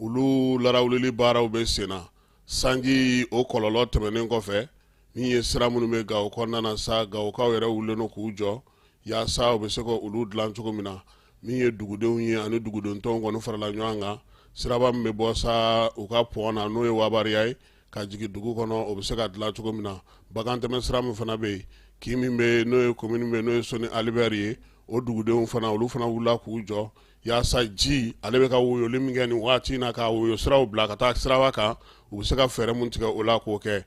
[SPEAKER 16] olu larawulili baaraw bɛ sen na. Sanji o kɔlɔlɔ tɛmɛnen kɔfɛ, min ye sira minnu bɛ Gawo kɔnɔna na sa, Gawokaw yɛrɛ wulilen don k'u jɔ yaasa u bɛ se ka olu dilan cogo min na. Min ye dugudenw ye ani duguden tɔnw kɔni farala ɲɔgɔn kan, siraba min bɛ bɔ sa u ka pɔn na, n'o ye Wabariya ye, ka jigin dugu kɔnɔ, o bɛ se ka dilan cogo min na. Bagan tɛmɛ sira min fana bɛ yen. Kin min bɛ n'o ye commune bɛ n'o ye Soni Alibɛri ye, o dugudenw fana, olu fana wulila k'u jɔ yaasa ji ale bɛ ka woyoli min kɛ nin waati in na, ka woyo siraw bila ka taa siraba kan, u bɛ se ka fɛɛrɛ mun tigɛ o la k'o kɛ.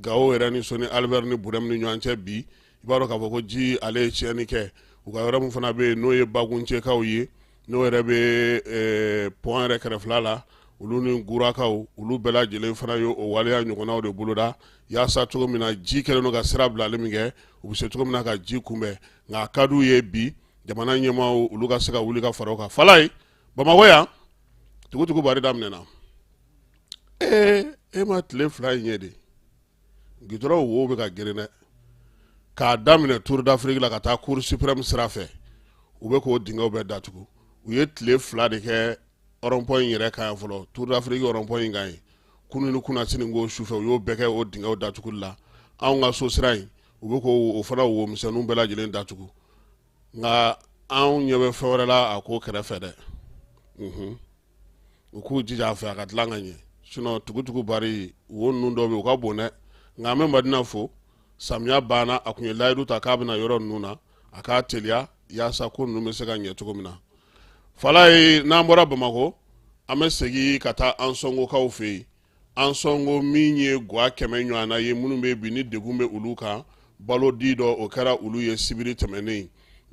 [SPEAKER 16] Gawo yɛrɛ ni Soni Alibɛri ni Burɛmu ni ɲɔgɔn cɛ bi, i b'a dɔn k'a fɔ ko ji ale ye tiɲɛni kɛ. U ka yɔrɔ min fana bɛ yen n'o ye Bakuncɛkaw ye, n'o yɛrɛ bɛ pɔn yɛrɛ kɛrɛfɛla la, olu ni Gurakaw, olu bɛɛ lajɛlen fana ye o waleya ɲɔgɔnnaw de boloda yaasa cogo min na ji kɛlen don ka sira bilali min kɛ, u bɛ se cogo min na ka ji kunbɛn. Nka a ka d'u ye bi jamana ɲɛmaaw olu ka se ka wuli ka fara o kan. Falaye, Bamakɔ yan, tugutugu bari daminɛna. Ee, e ma tile 2 in ye de, gitɔrɔn wo bɛ ka geren dɛ. K'a daminɛ Tour d'Afrique la ka taa Cour suprême sira fɛ, u bɛ k'o dingɛw bɛɛ datugu. U ye tile 2 de kɛ rond-point in yɛrɛ kan yan fɔlɔ, Tour d'Afrique rond-point in kan yen. Kunun ni kunasini ko sufɛ, u y'o bɛɛ kɛ o dingɛw datuguli la. Anw ka so sira in, u bɛ k'o fana wo misɛnninw bɛɛ lajɛlen datugu. Nka anw ɲɛ bɛ fɛn wɛrɛ la a ko kɛrɛfɛ dɛ. U k'u jija a fɛ a ka dilan ka ɲɛ, sinon tugutugu bari wo ninnu dɔw bɛ yen, u ka bon dɛ. Nka an bɛ Madina fo, samiya banna, a tun ye layidu ta k'a bɛna yɔrɔ ninnu na, a k'a teliya yaasa ko ninnu bɛ se ka ɲɛ cogo min na. Falaye, n'an bɔra Bamakɔ, an bɛ segin ka taa Ansɔngokaw fɛ yen. Ansɔngo min ye gwa 100 ɲɔgɔnna ye minnu bɛ bi ni degun bɛ olu kan, balo di dɔ o kɛra olu ye sibiri tɛmɛnen.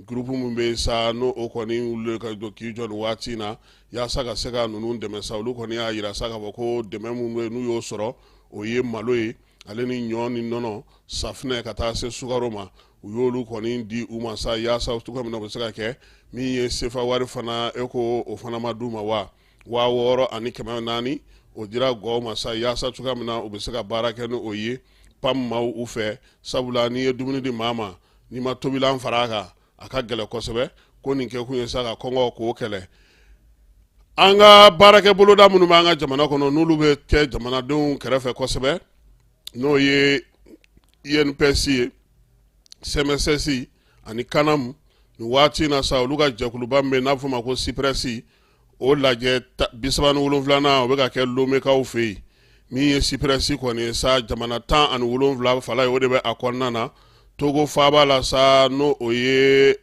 [SPEAKER 16] Groupe min bɛ sa n'o o kɔni wuli ka jɔ k'i jɔ nin waati in na yaasa ka se ka ninnu dɛmɛ sa, olu kɔni y'a yira sa k'a fɔ ko dɛmɛ min bɛ n'u y'o sɔrɔ, o ye malo ye, ale ni ɲɔ ni nɔnɔ, safinɛ, ka taa se sukaro ma. U y'olu kɔni di u ma sa yaasa cogo min na o bɛ se ka kɛ. Min ye sefa wari fana, e ko o fana ma d'u ma wa? 6400 o dira gwaw ma sa yaasa cogoya min na u bɛ se ka baara kɛ ni o ye PAM maaw u fɛ, sabula n'i ye dumuni di maa ma, n'i ma tobilan fara a kan, a ka gɛlɛn kosɛbɛ. Ko nin kɛkun ye sa ka kɔngɔ k'o kɛlɛ. An ka baarakɛ boloda minnu b'an ka jamana kɔnɔ, n'olu bɛ kɛ jamanadenw kɛrɛfɛ kosɛbɛ, n'o ye INPS ye, CMSS ani CANAM, nin waati in na sa, olu ka jɛkuluba min bɛ n'a bɛ f'o ma ko CIPRES, o lajɛ 37nan o bɛ ka kɛ Lomekaw fɛ yen. Min ye CIPRES kɔni ye sa, jamana 17 fala ye, o de bɛ a kɔnɔna na. Togo faaba la sa, n'o o ye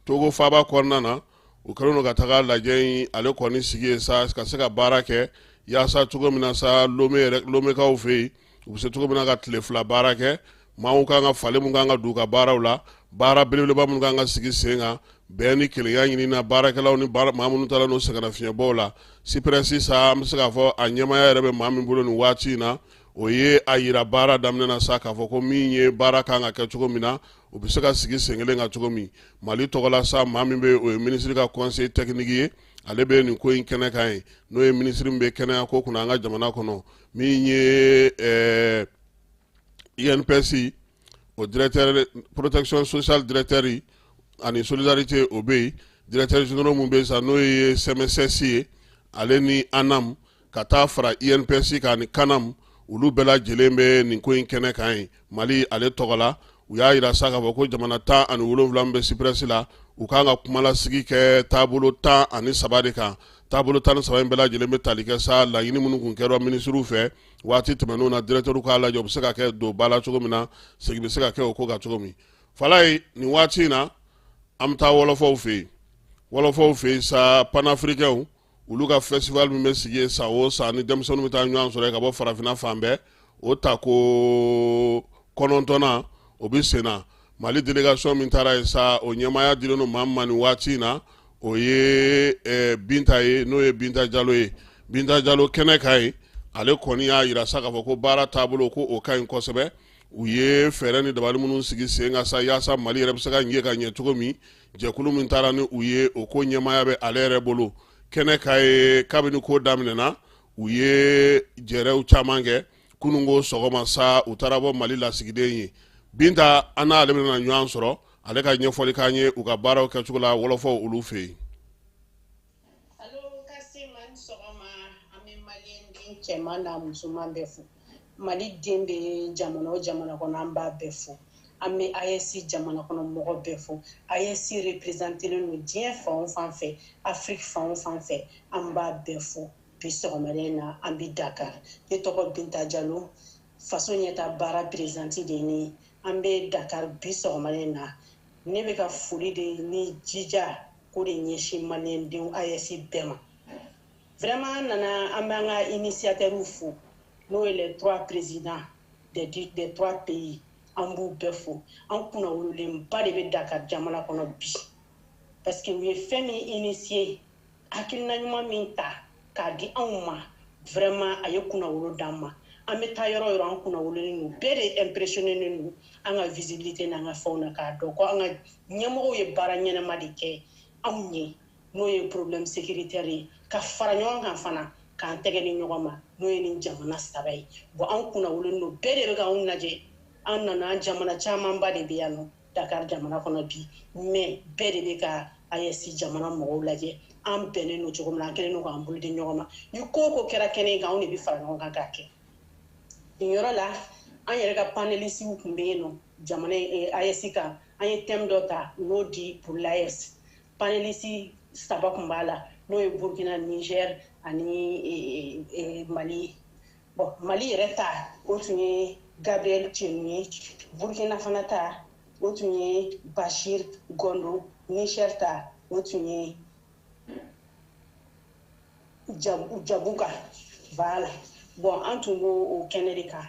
[SPEAKER 16] Togo faaba kɔnɔna na, u kɛlen don ka taga lajɛ in ale kɔni sigi yen sa ka se ka baara kɛ yaasa cogo min na sa Lome yɛrɛ, Lomekaw fɛ yen, u bɛ se cogo min na ka tile 2 baara kɛ. Maaw kan ka falen mun kan ka don u ka baaraw la, baara belebeleba minnu kan ka sigi sen kan, bɛn ni kelenya ɲini na baarakɛlaw ni maa minnu taara n'o sɛgɛnnafiɲɛbɔw la. CIPRES sa, an bɛ se k'a fɔ a ɲɛmaaya yɛrɛ bɛ maa min bolo nin waati in na, o ye a yira baara daminɛ na sa k'a fɔ ko min ye baara kan ka kɛ cogo min na, o bɛ se ka sigi sen kelen kan cogo min. Mali tɔgɔ la sa, maa min bɛ o ye minisiri ka conseil technique ye, ale bɛ nin ko in kɛnɛ kan ye, n'o ye minisiri min bɛ kɛnɛya ko kunna an ka jamana kɔnɔ. Min ye INPS o directeur protection sociale directeur ani solidarité, o bɛ yen. Directeur général mun bɛ yen sa, n'o ye CMSS ye, ale ni ANAM, ka taa fara INPS kan ani CANAM, olu bɛɛ lajɛlen bɛ nin ko in kɛnɛ kan ye Mali ale tɔgɔ la. U y'a yira sa k'a fɔ ko jamana 17 min bɛ CIPRES la, u kan ka kumalasigi kɛ taabolo 13 de kan. Taabolo 13 in bɛɛ lajɛlen bɛ tali kɛ sa laɲini minnu tun kɛra minisiriw fɛ waati tɛmɛnenw na, directeur k'a lajɛ u bɛ se ka kɛ don ba la cogo min na, segin bɛ se ka kɛ o ko kan cogo min. Falaye, nin waati in na, an bɛ taa wɔlɔfɔw fɛ yen. Wɔlɔfɔw fɛ yen sa, panafricains olu ka festival min bɛ sigi yen san o san, ni denmisɛnninw bɛ taa ɲɔgɔn sɔrɔ yen ka bɔ farafinna fan bɛɛ, o ta ko 9nan o bɛ sen na. Mali délégation min taara yen sa, o ɲɛmaaya dilen don maa min ma nin waati in na, o ye Binta ye, n'o ye Binta Jalo ye. Binta Jalo kɛnɛ kan yen, ale kɔni y'a yira sa k'a fɔ ko baara taabolo ko o ka ɲi kosɛbɛ. U ye fɛɛrɛ ni dabali minnu sigi sen kan sa yaasa Mali yɛrɛ bɛ se ka ɲɛ ka ɲɛ cogo min, jɛkulu min taara ni u ye, o ko ɲɛmaaya bɛ ale yɛrɛ bolo kɛnɛ kan ye. Kabini ko daminɛna, u ye jɛrɛw caman kɛ. Kununko sɔgɔma sa, u taara bɔ Mali lasigiden ye Binta, an n'ale bɛna ɲɔgɔn sɔrɔ, ale ka ɲɛfɔli k'an ye u ka baaraw kɛcogo la wɔlɔfɔw olu fɛ yen.
[SPEAKER 20] Allo Kasim, a ni sɔgɔma. An bɛ maliyɛn den cɛman n'a musoman bɛɛ fo. Mali den bɛ jamana o jamana kɔnɔ, an b'a bɛɛ fo. An bɛ AES jamana kɔnɔ mɔgɔ bɛɛ fo. AES représentélen don diɲɛ fan o fan fɛ, Afrique fan o fan fɛ, an b'a bɛɛ fo. Bi sɔgɔmada in na, an bɛ Dakar. Ne tɔgɔ Binta Jalo, faso ɲɛta baara présidente de ye ne ye. An bɛ Dakar bi sɔgɔmada in na. Ne bɛ ka foli de ni jija ko de ɲɛsin maliyɛndenw AES bɛɛ ma. Vraiment, an nana, an b'an ka initiateurs fo, n'o ye les trois présidents des trois pays. An b'u bɛɛ fo. An kunnawololenba de bɛ Dakar jamana kɔnɔ bi, parce que u ye fɛn min initier, hakilina ɲuman min ta k'a di anw ma, vraiment a ye kunnawolo d'an ma. An bɛ taa yɔrɔ o yɔrɔ, an kunnawololen don. Bɛɛ de impressionné don an ka visibilité n'an ka fɛnw na, k'a dɔn ko an ka ɲɛmɔgɔw ye baara ɲɛnama de kɛ anw ye, n'o ye problème sécuritaire ye, ka fara ɲɔgɔn kan fana, k'an tɛgɛ di ɲɔgɔn ma, n'o ye nin jamana saba ye. Bon, an kunnawololen don, bɛɛ de bɛ k'anw lajɛ. An nana, jamana camanba de bɛ yan nɔ Dakar jamana kɔnɔ bi, mais bɛɛ de bɛ ka AES jamana mɔgɔw lajɛ. An bɛnnen don cogo min na, an kɛlen don k'an bolo di ɲɔgɔn ma. Ni ko o ko kɛra kɛnɛ in kan, anw de bɛ fara ɲɔgɔn kan k'a kɛ. Nin yɔrɔ la, an yɛrɛ ka panélistes tun bɛ yen nɔ jamana AES kan. An ye thème dɔ ta, u y'o di pour l'AES. Panéliste saba tun b'a la, n'o ye Burkina, Niger ani Mali. Bon, Mali yɛrɛ ta, o tun ye Gabriel Tienu ye. Burkina fana ta, o tun ye Bachir Gondo. Niger ta, o tun ye Jabuka. Voilà. Bon, an tun b'o o kɛnɛ de kan,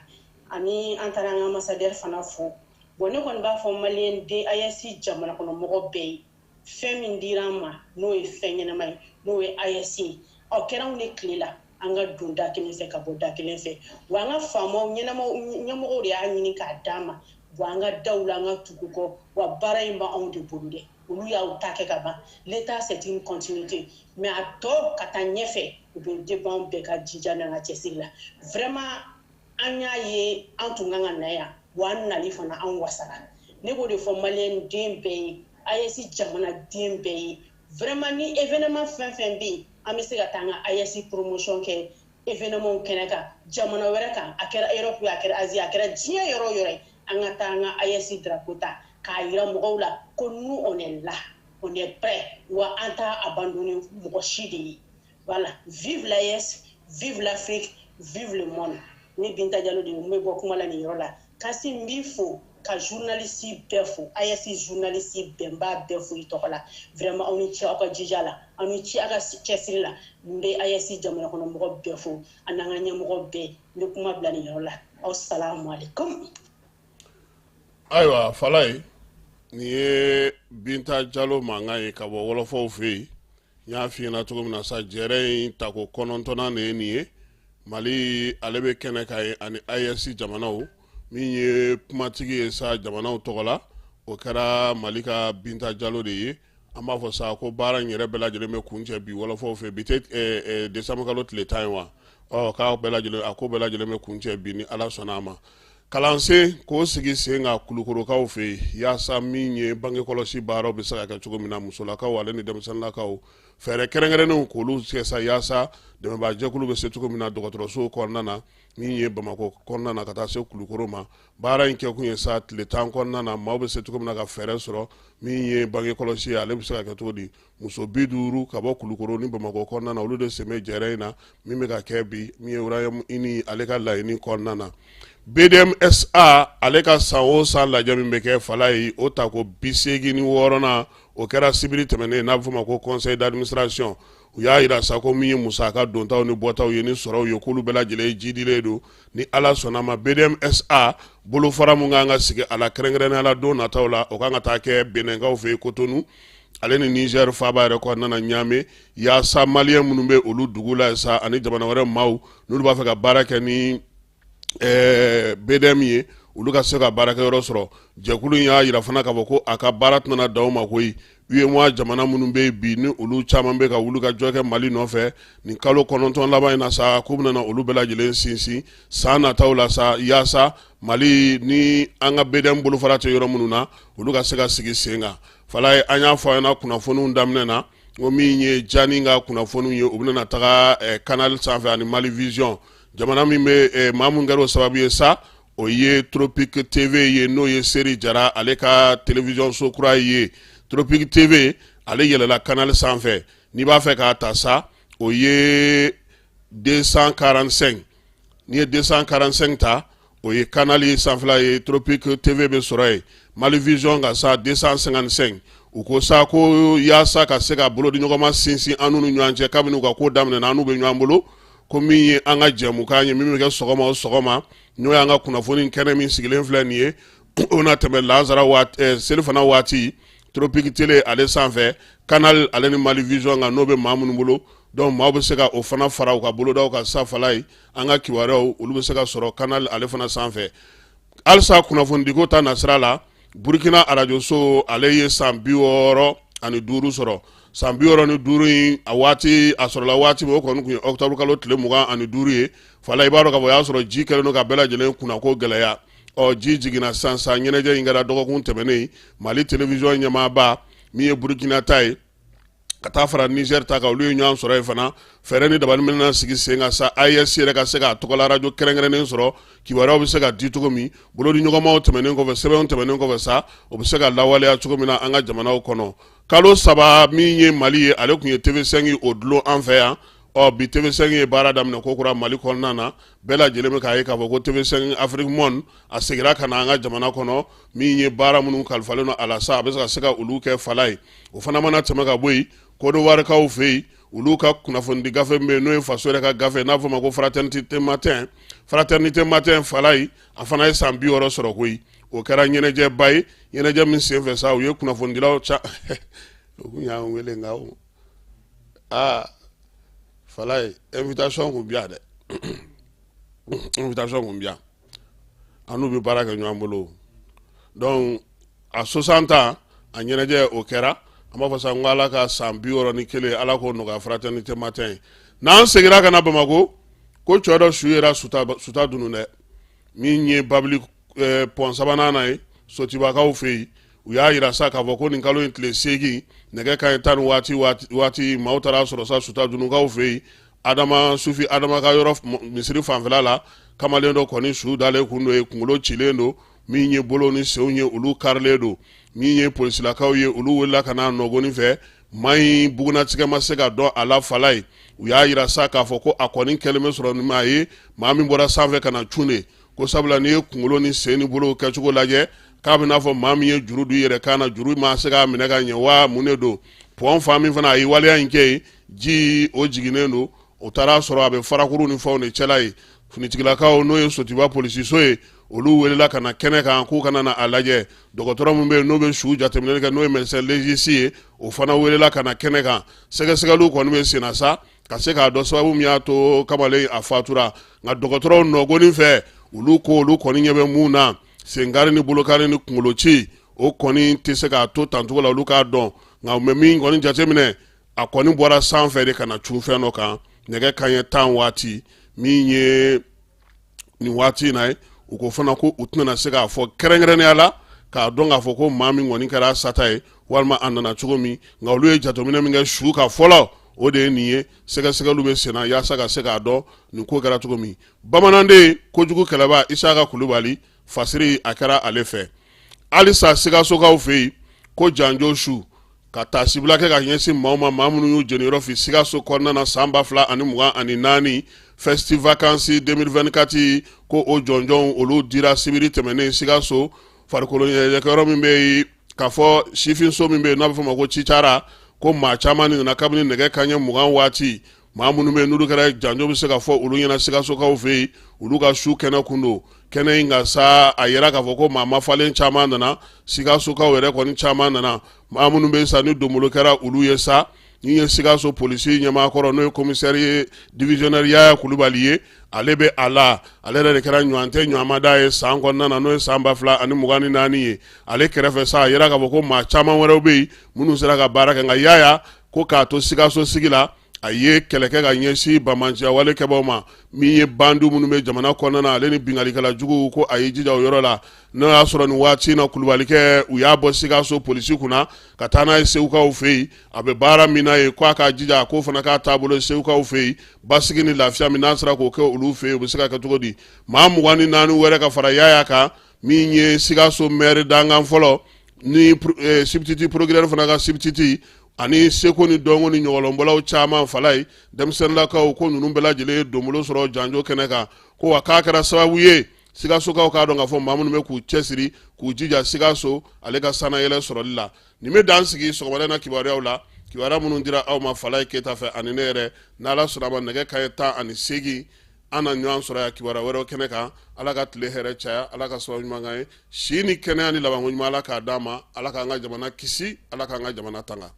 [SPEAKER 20] ani an taara an ka ambassadeur fana fo. Bon, ne kɔni b'a fɔ maliyɛn den AES jamana kɔnɔ mɔgɔ bɛɛ ye, fɛn min dira an ma, n'o ye fɛn ɲɛnama ye, n'o ye AES ye, ɔ kɛra anw de tile la. An ka don da kelen fɛ ka bɔ da kelen fɛ. Wa an ka faamaw ɲɛnamaw, ɲɛmɔgɔw de y'a ɲini k'a d'an ma. Wa an ka daw la, an ka tugu kɔ. Wa baara in b'anw de bolo dɛ, olu y'aw ta kɛ ka ban. L'état, c'est une continuité, mais a tɔ ka taa ɲɛfɛ, u bɛ dépend bɛɛ ka jija n'an ka cɛsiri la. Vraiment, an y'a ye, an tun kan ka na yan, wa an nali fana, an wasara. Ne b'o de fɔ maliyɛn den bɛɛ ye, AES jamana den bɛɛ ye. Vraiment, ni événement fɛn fɛn bɛ yen, an bɛ se ka taa an ka AES promotion kɛ événement kɛnɛ kan jamana wɛrɛ kan, a kɛra Europe ye, a kɛra Asie, a kɛra diɲɛ yɔrɔ o yɔrɔ ye, an ka taa an ka AES drapeau ta k'a yira mɔgɔw la ko nous, on est là, on est prêt, wa an t'a abandonner mɔgɔ si de ye. Voilà, vive l'AES, vive l'Afrique, vive le monde. Ne Binta Diallo de n bɛ bɔ kuma la nin yɔrɔ la. Kasi, n b'i fo ka journaliste bɛɛ fo, AES journaliste bɛɛ, n b'a bɛɛ fo i tɔgɔ la. Vraiment, aw ni ce aw ka jija la, aw ni ce aw ka cɛsiri la. N bɛ AES jamana kɔnɔ mɔgɔ bɛɛ fo, a n'an ka ɲɛmɔgɔ bɛɛ. N bɛ kuma bila nin yɔrɔ la. Aw salamu aleykum.
[SPEAKER 16] Ayiwa Falaye, nin ye Binta Jalo mankan ye ka bɔ wɔlɔfɔw fɛ yen. N y'a f'i ɲɛna cogo min na sa, jɛrɛ in tako 9nan de ye nin ye. Mali, ale bɛ kɛnɛ kan ye ani AES jamanaw. Min ye kumatigi ye sa jamanaw tɔgɔ la, o kɛra Mali ka Binta Jalo de ye. An b'a fɔ sa ko baara in yɛrɛ bɛɛ lajɛlen bɛ kuncɛ bi wɔlɔfɔw fɛ. Bi tɛ décembre kalo tile 10 ye wa? Ɔ, k'a bɛɛ lajɛlen, a ko bɛɛ lajɛlen bɛ kuncɛ bi ni Ala sɔnna a ma. Kalansen k'o sigi sen kan Kulukorokaw fɛ yen, yaasa min ye bange kɔlɔsi baaraw bɛ se ka kɛ cogo min na musolakaw ale ni denmisɛnninlakaw, fɛɛrɛ kɛrɛnkɛrɛnnenw k'olu kɛ sa, yaasa dɛmɛbaajɛkulu bɛ se cogo min na dɔgɔtɔrɔso kɔnɔna na, min ye Bamakɔ kɔnɔna na ka taa se Kulukoro ma. Baara in kɛkun ye sa, tile 10 kɔnɔna na, maaw bɛ se cogo min na ka fɛɛrɛ sɔrɔ min ye bange kɔlɔsi ye, ale bɛ se ka kɛ cogo di. Muso 50 ka bɔ Kulukoro ni Bamakɔ kɔnɔna na, olu de sen bɛ jɛrɛ in na min bɛ ka kɛ bi, min ye Royaume-Uni ale ka laɲini kɔnɔna na. BDMSA ale ka san o san lajɛ min bɛ kɛ Falaye, o tako 86nan, o kɛra sibiri tɛmɛnen, n'a bɛ f'o ma ko conseil d'administration. U y'a jira sa ko min ye musaka dontaw ni bɔtaw ye ni sɔrɔw ye, k'olu bɛɛ lajɛlen jidilen don. Ni Ala sɔnna ma, BDMSA bolofara min kan ka sigi a la kɛrɛnkɛrɛnnenya la don nataw la, o kan ka taa kɛ Benɛnkaw fɛ yen Kotonu ale ni Niger faaba yɛrɛ kɔnɔna na Ɲame, yaasa maliyɛn minnu bɛ olu dugu la sa ani jamana wɛrɛ maaw, n'olu b'a fɛ ka baara kɛ ni BDM ye, olu ka se ka baarakɛyɔrɔ sɔrɔ. Jɛkulu in y'a jira fana k'a fɔ ko a ka baara tɛna dan o ma koyi. UEMOA jamana minnu bɛ yen bi, ni olu caman bɛ ka wuli ka jɔ kɛ Mali nɔfɛ nin kalo 9 laban in na sa, k'u bɛna olu bɛɛ lajɛlen sinsin san nataw la sa, yaasa Mali ni an ka BDM bolofara tɛ yɔrɔ minnu na, olu ka se ka sigi sen kan. Falaye, an y'a fɔ an ɲɛna kunnafoniw daminɛ na ko min ye Jani ka kunnafoniw ye, u bɛna taga Canal sanfɛ ani Mali Vision. Jamana min bɛ maa min kɛra o sababu ye sa, o ye Tropique TV ye, n'o ye Seri Jara ale ka télévision so kura ye. Tropique TV, ale yɛlɛla Canal sanfɛ. N'i b'a fɛ k'a ta sa, o ye 245. N'i ye 245 ta, o ye Canal sanfɛla ye, Tropique TV bɛ sɔrɔ yen, Mali Vision ka sa 255. U ko sa ko yaasa ka se ka bolodiɲɔgɔnma sinsin an n'u ni ɲɔgɔn cɛ, kabini u ka ko daminɛna, an n'u bɛ ɲɔgɔn bolo, ko min ye an ka jɛmukan ye, min bɛ kɛ sɔgɔma o sɔgɔma, n'o y'an ka kunnafoni kɛnɛ min sigilen filɛ nin ye, o na tɛmɛ lansara waati, selifana waati, Tropique Télé ale sanfɛ, Canal ale ni Mali Vision kan, n'o bɛ maa minnu bolo. Donc maaw bɛ se ka o fana fara u ka bolodaw kan sa fala ye. An ka kibaruyaw, olu bɛ se ka sɔrɔ Canal ale fana sanfɛ. Halisa kunnafonidiko ta nasira la, Burukina arajoso ale ye san 65 sɔrɔ. San 65 in, a waati a sɔrɔla waati min, o kɔni tun ye octobre kalo tile 25 ye. Fala, i b'a dɔn k'a fɔ o y'a sɔrɔ ji kɛlen don ka bɛɛ lajɛlen kunnako gɛlɛya. Ɔ, ji jiginna sisan sa, ɲɛnajɛ in kɛra dɔgɔkun tɛmɛnen. Mali télévision ɲɛmaaba min ye Burukina ta ye, ka taa fara Niger ta kan, olu ye ɲɔgɔn sɔrɔ yen fana. Fɛɛrɛ ni dabali min sigi sen kan sa, AES yɛrɛ ka se k'a tɔgɔla arajo kɛrɛnkɛrɛnnen sɔrɔ, kibaruyaw bɛ se ka di cogo min, bolodiɲɔgɔnmaw tɛmɛnen kɔfɛ, sɛbɛnw tɛmɛnen kɔfɛ sa, o bɛ se ka lawaleya cogo min na an ka jamanaw kɔnɔ. Kalo 3, min ye Mali ye, ale tun ye TV5 o dulon an fɛ yan. Ɔ, bi TV5 ye baara daminɛ ko kura Mali kɔnɔna na. Bɛɛ lajɛlen bɛ k'a ye k'a fɔ ko TV5 Afrique Monde a seginna ka na an ka jamana kɔnɔ. Min ye baara minnu kalifalen don a la sa, a bɛ se ka olu kɛ fala ye. O fana mana tɛmɛ ka bɔ yen, Kɔdiwarikaw fɛ yen, olu ka kunnafonidi gafe min bɛ yen, n'o ye faso yɛrɛ ka gafe, n'a fɔ ma ko Fraternité Matin, Fraternité Matin fala ye, a fana ye san 60 sɔrɔ koyi. O kɛra ɲɛnajɛba ye, ɲɛnajɛ min senfɛ sa, u ye kunnafonidilaw ca, u kun y'an wele, nka aa fala ye, invitation kun bi yan dɛ, invitation kun bi yan. An n'u bɛ baara kɛ ɲɔgɔn bolo. Donc a 60 ans, a ɲɛnajɛ o kɛra. An b'a fɔ sa n ko Ala ka san 61, Ala k'o nɔgɔya Fraternité Matin ye. N'an seginna ka na Bamakɔ, ko cɛ dɔ su yera suta dunun dɛ. Min ye babili pɔn sabanan na ye, Sotibakaw fɛ yen, u y'a yira sa k'a fɔ ko nin kalo in tile 8, nɛgɛ kanɲɛ 10 ni waati waati, maaw taara sɔrɔ sa suta dununkaw fɛ yen, Adama Sufi Adama ka yɔrɔ, misiri fanfɛla la, kamalen dɔ kɔni su dalen kun don yen, kunkolo cilen don, min ye bolo ni senw ye, olu karilen don. Min ye polisilakaw ye, olu wulila ka n'a nɔgɔni fɛ. Maa in bugunnatigɛ ma se ka dɔn a la fala ye. U y'a yira sa k'a fɔ ko a kɔni kɛlen bɛ sɔrɔ ni maa ye, maa min bɔra sanfɛ ka na cun de, ko sabula n'i ye kunkolo ni sen ni bolo kɛcogo lajɛ, k'a bɛ n'a fɔ maa min ye juru don i yɛrɛ kan na, juru ma se k'a minɛ ka ɲɛ wa mun de don. Pɔn fan min fana a ye waleya in kɛ yen, ji o jiginnen don. O taara sɔrɔ a bɛ farakuru ni fɛnw de cɛla ye. Finitigilakaw, n'o ye Sotiba polisiso ye, olu welela ka na kɛnɛ kan k'u kana na a lajɛ. Dɔgɔtɔrɔ min bɛ yen, n'o bɛ su jateminɛ kɛ, n'o ye médecin légiste ye, o fana welela ka na kɛnɛ kan. Sɛgɛsɛgɛliw kɔni bɛ senna sa ka se k'a dɔn sababu min y'a to kamalen a fatura. Nka dɔgɔtɔrɔw nɔgɔni fɛ, olu ko olu kɔni ɲɛ bɛ mun na, senkari ni bolokari ni kunkolo ci, o kɔni tɛ se k'a to tancogo la olu k'a dɔn. Nka u bɛ min kɔni jateminɛ, a kɔni bɔra sanfɛ de ka na cun fɛn dɔ kan nɛgɛ kanɲɛ 10 waati. Min ye nin waati in na ye, u ko fana ko u tɛna se k'a fɔ kɛrɛnkɛrɛnnenya la k'a dɔn k'a fɔ ko maa min kɔni kɛra sata ye walima a nana cogo min. Nka olu ye jateminɛ min kɛ su kan fɔlɔ, o de ye nin ye. Sɛgɛsɛgɛliw bɛ senna yaasa ka se k'a dɔn nin ko kɛra cogo min. Bamananden kojugu kɛlɛba Isaka Kulubali fasiri, a kɛra ale fɛ. Halisa Sikasokaw fɛ yen, ko janjo su ka taasibila kɛ ka ɲɛsin maaw ma, maa minnu y'u jeniyɔrɔ fin Sikaso kɔnɔna na san 2024, Festivacances 2024, ko o jɔnjɔnw olu dira sibiri tɛmɛnen Sikaso farikolo ɲɛnajɛkɛyɔrɔ min bɛ yen, k'a fɔ sifinso min bɛ yen n'a bɛ fɔ o ma ko Cicara, ko maa caman nana kabini nɛgɛ kanɲɛ 20 waati. Maa minnu bɛ yen, n'olu kɛra janjo bɛ se ka fɔ olu ɲɛna Sikasokaw fɛ yen, olu ka su kɛnɛ kun don kɛnɛ in kan sa. A yira k'a fɔ ko maa mafalen caman nana, Sikasokaw yɛrɛ kɔni caman nana. Maa minnu bɛ sa ni donbolo kɛra olu ye sa, ni ye Sikaso polisi ɲɛmaakɔrɔ, n'o ye commissaire ye divisionnaire Yaya Kulubali ye, ale bɛ a la. Ale yɛrɛ de kɛra ɲɔgɔn tɛ ɲɔgɔnmada ye san kɔnɔna na, n'o ye san 2024 ye. Ale kɛrɛfɛ sa, a yira k'a fɔ ko maa caman wɛrɛw bɛ yen minnu sera ka baara kɛ. Nka Yaya ko k'a to Sikaso sigi la, a ye kɛlɛ kɛ ka ɲɛsin banbaanciya wale kɛbaaw ma, min ye bandi minnu bɛ jamana kɔnɔna na, ale ni binkannikɛla juguw, ko a y'i jija o yɔrɔ la. N'o y'a sɔrɔ nin waati na Kulubalikɛ, u y'a bɔ Sikaso polisi kunna ka taa n'a ye Segukaw fɛ yen, a bɛ baara min na yen, ko a k'a jija a k'o fana k'a taabolo Segukaw fɛ yen, basigi ni lafiya min n'a sera k'o kɛ olu fɛ yen, o bɛ se ka kɛ cogo di. Maa 24 wɛrɛ ka fara Yaya kan, min ye Sikaso maire dankan fɔlɔ ni substitut procureur fana ka substitut, ani seko ni dɔnko ni ɲɔgɔlɔnbɔlaw caman fala ye, denmisɛnninlakaw, ko ninnu bɛɛ lajɛlen ye donbolo sɔrɔ janjo kɛnɛ kan. Ko wa k'a kɛra sababu ye Sikasokaw k'a dɔn k'a fɔ maa minnu bɛ k'u cɛsiri k'u jija Sikaso ale ka sannayɛlɛ sɔrɔli la. Nin bɛ dan sigi sɔgɔmada in na kibaruyaw la, kibaruya minnu dira aw ma Falaye Keyita fɛ ani ne yɛrɛ. N'Ala sɔnna a ma, nɛgɛ kanɲɛ 18, an na ɲɔgɔn sɔrɔ yan kibaruya wɛrɛw kɛnɛ kan. Ala ka tile hɛrɛ caya, Ala ka sababu ɲuman k'an ye, si ni kɛnɛya ni labanko ɲuman, Ala k'a d'an ma. Ala k'an ka jamana kisi, Ala k'an ka jamana tanga.